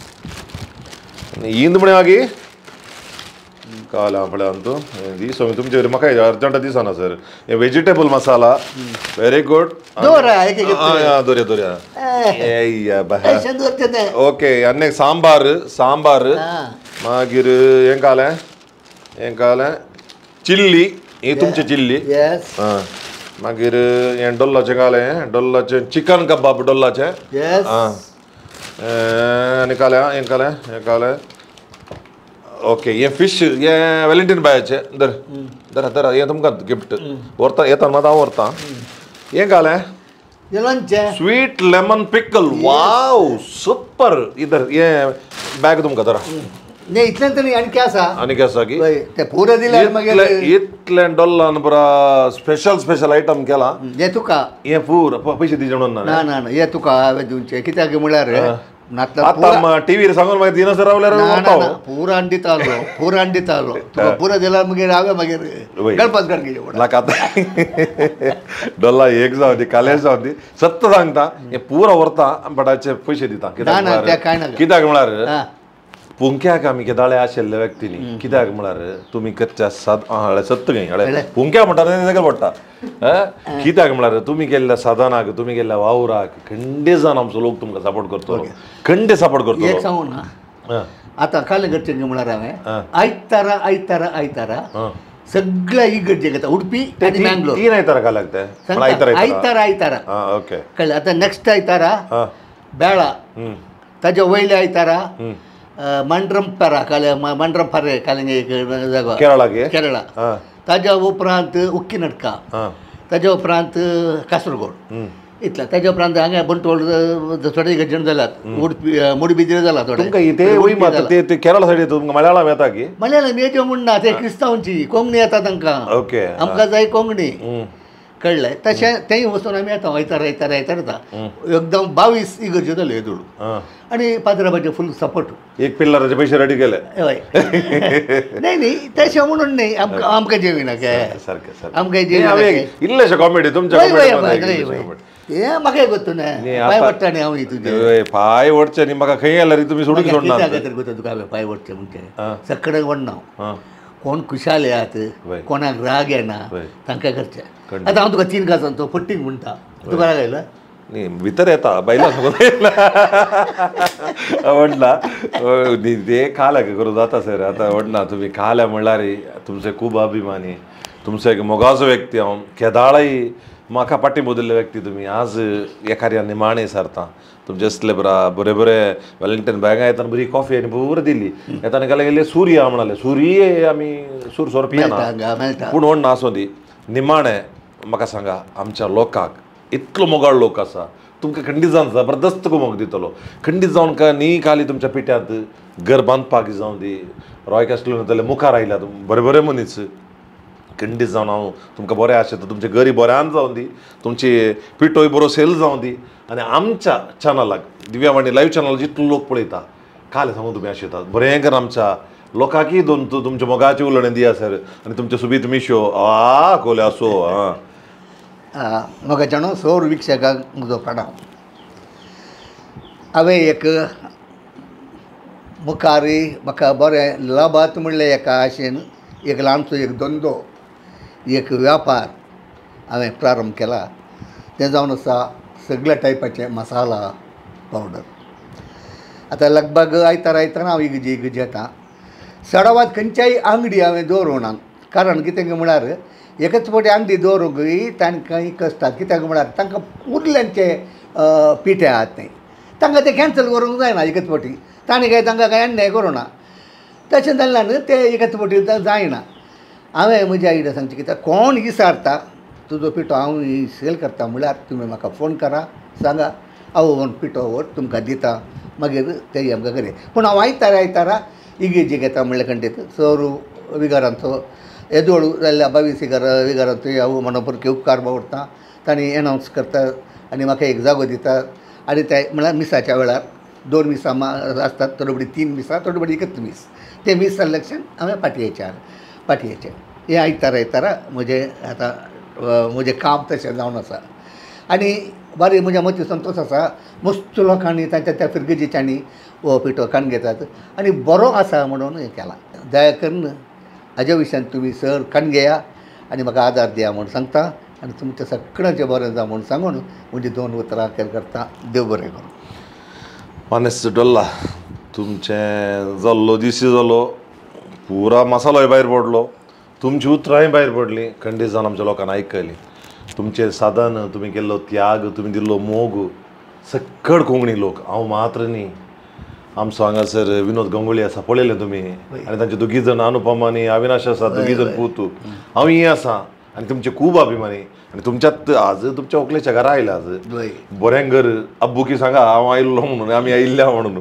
इंद म्हणे मागीर काल हांव पळय तूं दीस तुमचे म्हाका अर्जंट दिसना सर. हे वेजिटेबल मसाला व्हेरी गुड. दोरया दोरया. ओके. आनी सांबार, सांबार मागीर हें कालें, हें कालें चिल्ली, ही तुमची चिल्ली. मागीर हें डोल्लाचें कालें, डोल्लाचें चिकन कबाब डोल्लाचें. आनी कालें हें कालें, हें कालें. ओके. हें फिश हें वेलिंगटन बायाचें. धर धरा धरा हें तुमकां गिफ्ट व्हरता येता मात हांव व्हरता. हें कालें sweet lemon pickle. Wow super. इधर हें बॅग तुमकां धरा. न्ही इतल्यान तरी आनी कितें आसा? आनी कितें आसा की तें पुरो दिल्यार मागीर इतलें डोल्लान पुरा स्पेशल स्पेशल आयटम केला. हें तुका हें पूर पयशे दिवचे म्हणून ना ना ना हें तुका हांवें दिवचें कित्याक म्हळ्यार आतां टिवीर सांगून मागीर दिनासर रावल्यार पुराण दितालो, पुराण दितालो तुका. पुरो दिल्यार मागीर हांवें मागीर गणपत गणगेचे नाका. आतां डोल्ला एक जावं दी, कालेज जावं दी, सत्य सांगता हें पुरो व्हरता बटाचे पयशे दिता. कित्याक कित्याक म्हळ्यार पुंक्याक आमी केदाळे आशिल्ले व्यक्तीनी. कित्याक म्हळ्यार तुमी करच्या साद सत्य खंय पुंक्या म्हणटा तें सगळें पडटा. कित्याक म्हळ्यार तुमी केल्ल्या साधनाक, तुमी केल्ल्या वावराक खंडे जावन आमचो लोक तुमकां सपोर्ट करतलो, खंडे सपोर्ट करतलो. एक सांगू ना आतां काल घडचें म्हळ्यार हांवें आयतारा आयतारा आयतारा सगळ्या इगर्जे घेता, उडपी आनी मँगलोर. तीन आयतारा काल लागता? आयतारा आयतारा आयतारा. ओके. कळ्ळें. आतां नेक्स्ट आयतारा बेळा, ताज्या वयल्या आयतारा मंड्रमपेरा काले मंड्रमपारे काले जागो केरळा, केरळा. ताज्या उपरांत उक्किनडका, ताज्या उपरांत कासरगोड, इतलें. ताज्या उपरांत हांगा बंटवळ थोडे गजण जाल्यात, उडपी मुडबिद्रे जाला थोडे. ते केरळ सायड तुमकां मलयाळम येता की? मलयाळम येचे म्हूण ना, ते क्रिस्तांवची कोंकणी येता तांकां. ओके. आमकां जाय कोंकणी. कळ्ळें. तशें तेंय वचून आमी येता आयतारा आयतारा आयतारा येता. एकदम 22 इगर्ज्यो जाल्यो हे दुडू आनी पाद्राबाचे फूल सपोर्ट. एक पिल्लराचे पयशे रेडी केले. हय. न्ही न्ही तशें म्हणून न्ही, आमकां आमकां जेविना सारकें सारकें आमकां जेविना. इल्लेशें कॉमेडी तुमच्या. हें म्हाका गोत्तू न्हय, पांय वडटा न्ही हांव तुजें. पांय वडचें न्ही म्हाका खंय गेल्यार तुमी सोडून सोडना. कित्याक तुका हांवें पांय वडचें म्हणचें सगळें वडना हांव. कोण खुशाल येयात, कोणाक राग येना तांकां करचें. आतां हांव तुका 3 काजांचो तो फटींग म्हणटा, तुका राग आयला? न्ही भितर येता बायलां सांगून व्हडला ते खाल्या करूं जाता सर. आतां व्हडना तुमी खाल्या म्हणल्यार तुमचे खूब अभिमानी, तुमचो एक मोगाचो व्यक्ती हांव. केदाळय म्हाका पाटी बदल्ले व्यक्ती तुमी. आज एखाद्या निमाणें सारता तुमचे असले बरा बरे बरे वेलिंगटन बॅगां येतना बरी कॉफी आनी बरी दिली. येतना गेले गेले सूर्य म्हणाले, सूर्य आमी सूर सोर पियेना पूण व्हडना आसूं दी. निमाणें म्हाका सांगा आमच्या लोकांक इतलो मोगाळ लोक आसा तुमकां खंडीत जावन जबरदस्त मोग दितलो. खंडीत जावन का न्ही खाली तुमच्या पिठ्यांत घर बांदपाक जावं दी, रॉय कॅस्टलो जाल्यार मुखार आयल्यात बरे बरे मनीस. खंडीत जावन हांव तुमकां बरें आशेता तुमचें गरी बऱ्यान जावं दी, तुमची पिठोय बरो सेल जावं दी. आनी आमच्या चॅनलाक दिव्यावाणी लायव्ह चॅनल जितलो लोक पळयता काल सांगू तुमी आशेतात बरें कर आमच्या लोकांकय दोन तुमच्या मोगाचें उलोवणें दिया सर. आनी तुमचे सुबीत मिशो आ कोले असो आं मोगाच्यानो सौर वीक्षकांक म्हजो प्रणाम. हांवें एक मुखार म्हाका बरें लभात म्हणलें एका आशेन एक ल्हानसो एक धंदो एक व्यापार हांवें प्रारंभ केला. तें जावन आसा सगळ्या टायपाचे मसाला पावडर. आतां लगभग आयतार आयतार हांव इगर्जी इगर्जी येता. सडावात खंयच्याय आंगडी हांवें दवरूंक ना. कारण कितें म्हळ्यार एकच फावटी आंगडी दवरूंक तांकां कष्टात. कित्याक म्हळ्यार तांकां उरल्यांचे पिठे आहात तें तांकां तें कॅन्सल करूंक जायना एकच फावटी. ताणें काय तांकां कांय अन्याय करूं ना. तशें जाल्ल्यान तें एकच फावटी जायना. हांवें म्हज्या आयडिया सांगचें कित्याक कोण विचारता तुजो पिठो हांव सेल करता म्हळ्यार तुमी म्हाका फोन करा सांगा हांव व्हरून पिठो व्हर तुमकां दिता मागीर ते आमकां करी. पूण हांव आयतारा आयतारा इगर्जेक घेता म्हणल्यार खंडीत सर विगारांचो येदोळ जाल्ल्या 22 विगारांचो हांव मनोपुरके उपकार बावडटा. तांणी एनावन्स करता आनी म्हाका एक जागो दिता. आनी ते म्हळ्यार मिसाच्या वेळार 2 मिसां आसतात, थोडे फावटी 3 मिसां, थोडे फावटी एकच मीस. तें मीस जाल्लें हांवें पाटयेच्यार पाटयेचें हें आयतारा आयतारा म्हजें आतां म्हजें काम तशें जावन आसा. आनी बरें म्हज्या मती संतोश आसा. मस्त लोकांनी तांच्या त्या फिरगजेच्यांनी हो पिठो काडून घेतात आनी बरो आसा म्हणून हें केलां. दया करून हाज्या विशयान तुमी सर काडून घेया आनी म्हाका आदार दिया म्हूण सांगता. आनी तुमच्या सगळ्यांचें बरें जावं म्हूण सांगून म्हजी 2 उतरां अखेर करता. देव बरें करूं. मानेस्त डोल्ला तुमचें जाल्लो दीस जालो पुरा मसालोय भायर पडलो, तुमची उतरांय भायर पडलीं. खंडीत जावन आमच्या लोकांक आयकली. तुमचें साधन, तुमी केल्लो त्याग, तुमी दिल्लो मोग सक्कड कोंकणी लोक, हांव मात्र न्ही, आमचो हांगासर विनोद गंगोळी आसा पळयलें तुमी, आनी तांचे दोगी जण अनुपमा आनी अविनाश आसा, दोगी जण पूत, हांव ही आसा आनी तुमचे खूब अभिमानी. आनी तुमच्यात आज तुमच्या व्हंकलेच्या घरा आयला आज बरें घर अब्बुकी सांगा हांव आयिल्लो म्हणून, आमी आयिल्ल्या म्हणून.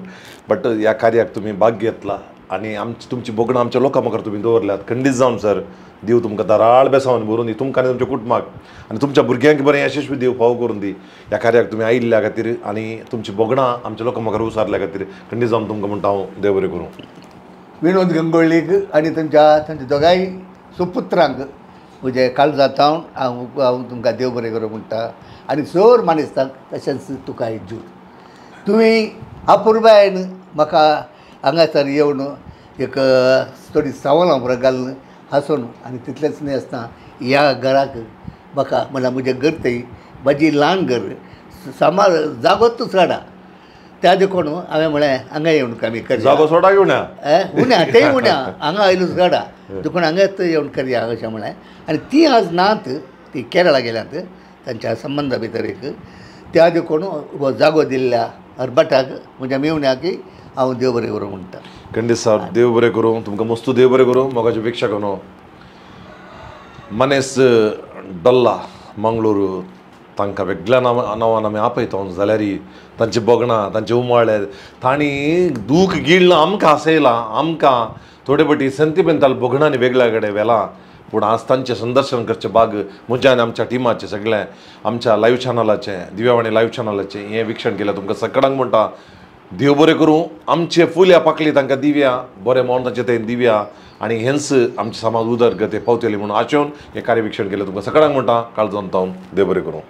बट ह्या कार्याक तुमी भाग घेतला आनी आमची तुमची भोगणां आमच्या लोकां मुखार तुमी दवरल्यात. खंडीत जावन सर देव तुमकां दराळ बेसावन भरून दी, तुमकां आनी तुमच्या कुटुंबाक आनी तुमच्या भुरग्यांक बरें यशस्वी देव फाव करून दी. ह्या कार्याक तुमी आयिल्ल्या खातीर आनी तुमची भोगणां आमच्या लोकां मुखार उसारल्या खातीर खंडीत जावन तुमकां म्हणटा हांव देव बरें करूं. विनोद गंगोळीक आनी तुमच्या तांच्या दोगांय सुपुत्रांक म्हजें काळजांत हांव हांव तुमकां देव बरें करूं म्हणटा. आनी चड मानेस्तांक तशेंच तुका जूर तुमी अपुरबायेन म्हाका हांगासर येवन एक थोडी सवालां बरो घालून हांसून आनी तितलेंच न्हय आसतना ह्या घराक म्हाका म्हणल्यार म्हजें घर थंय म्हजी ल्हान घर सामार जागोच चडा त्या देखून हांवें म्हळें हांगा येवन आमी करया. जागो सोडा घेवया उण्या तेय उण्या हांगा आयलो चडा देखून हांगाच येवन करया अशें म्हळें. आनी ती आज नात, ती केरळा गेल्यात तांच्या संबंदा भितर एक त्या देखून हो जागो दिल्ल्या अरबटाक म्हज्या मेवण्याक हांव देव बरें करूं म्हणटा. खंडीत सर देव बरें करूं तुमकां, मस्तू देव बरें करूं. मोगाची अपेक्षा करूं. मनेस डल्ला मंगळूर तांकां वेगळ्या नांवान आमी आपयता जाल्यार तांची भोगणां, तांचे उमाळे, तांणी दूख गिळ्ळां, आमकां हांसयलां, आमकां थोडे फावटी सेंतिमेंताल भोगणांनी वेगळ्या कडेन व्हेलां. पूण आज तांचें संदर्शन करचें भाग म्हज्या आनी आमच्या टिमाचें सगळें आमच्या लायव्ह चॅनलाचें दिव्यावाणी लायव्ह चॅनलाचें हें विक्षण केलें. तुमकां सगळ्यांक म्हणटा देव बरें करूं. आमचे फुल्या पाकली तांकां दिव्या, बरें म्हणून तांचे थंय दिव्या आनी हेंच आमचे समाज उदरगते पावतली म्हणून आशेवन हें कार्यविक्षण केलें. तुमकां सगळ्यांक म्हणटा काळजांत देव बरें करूं.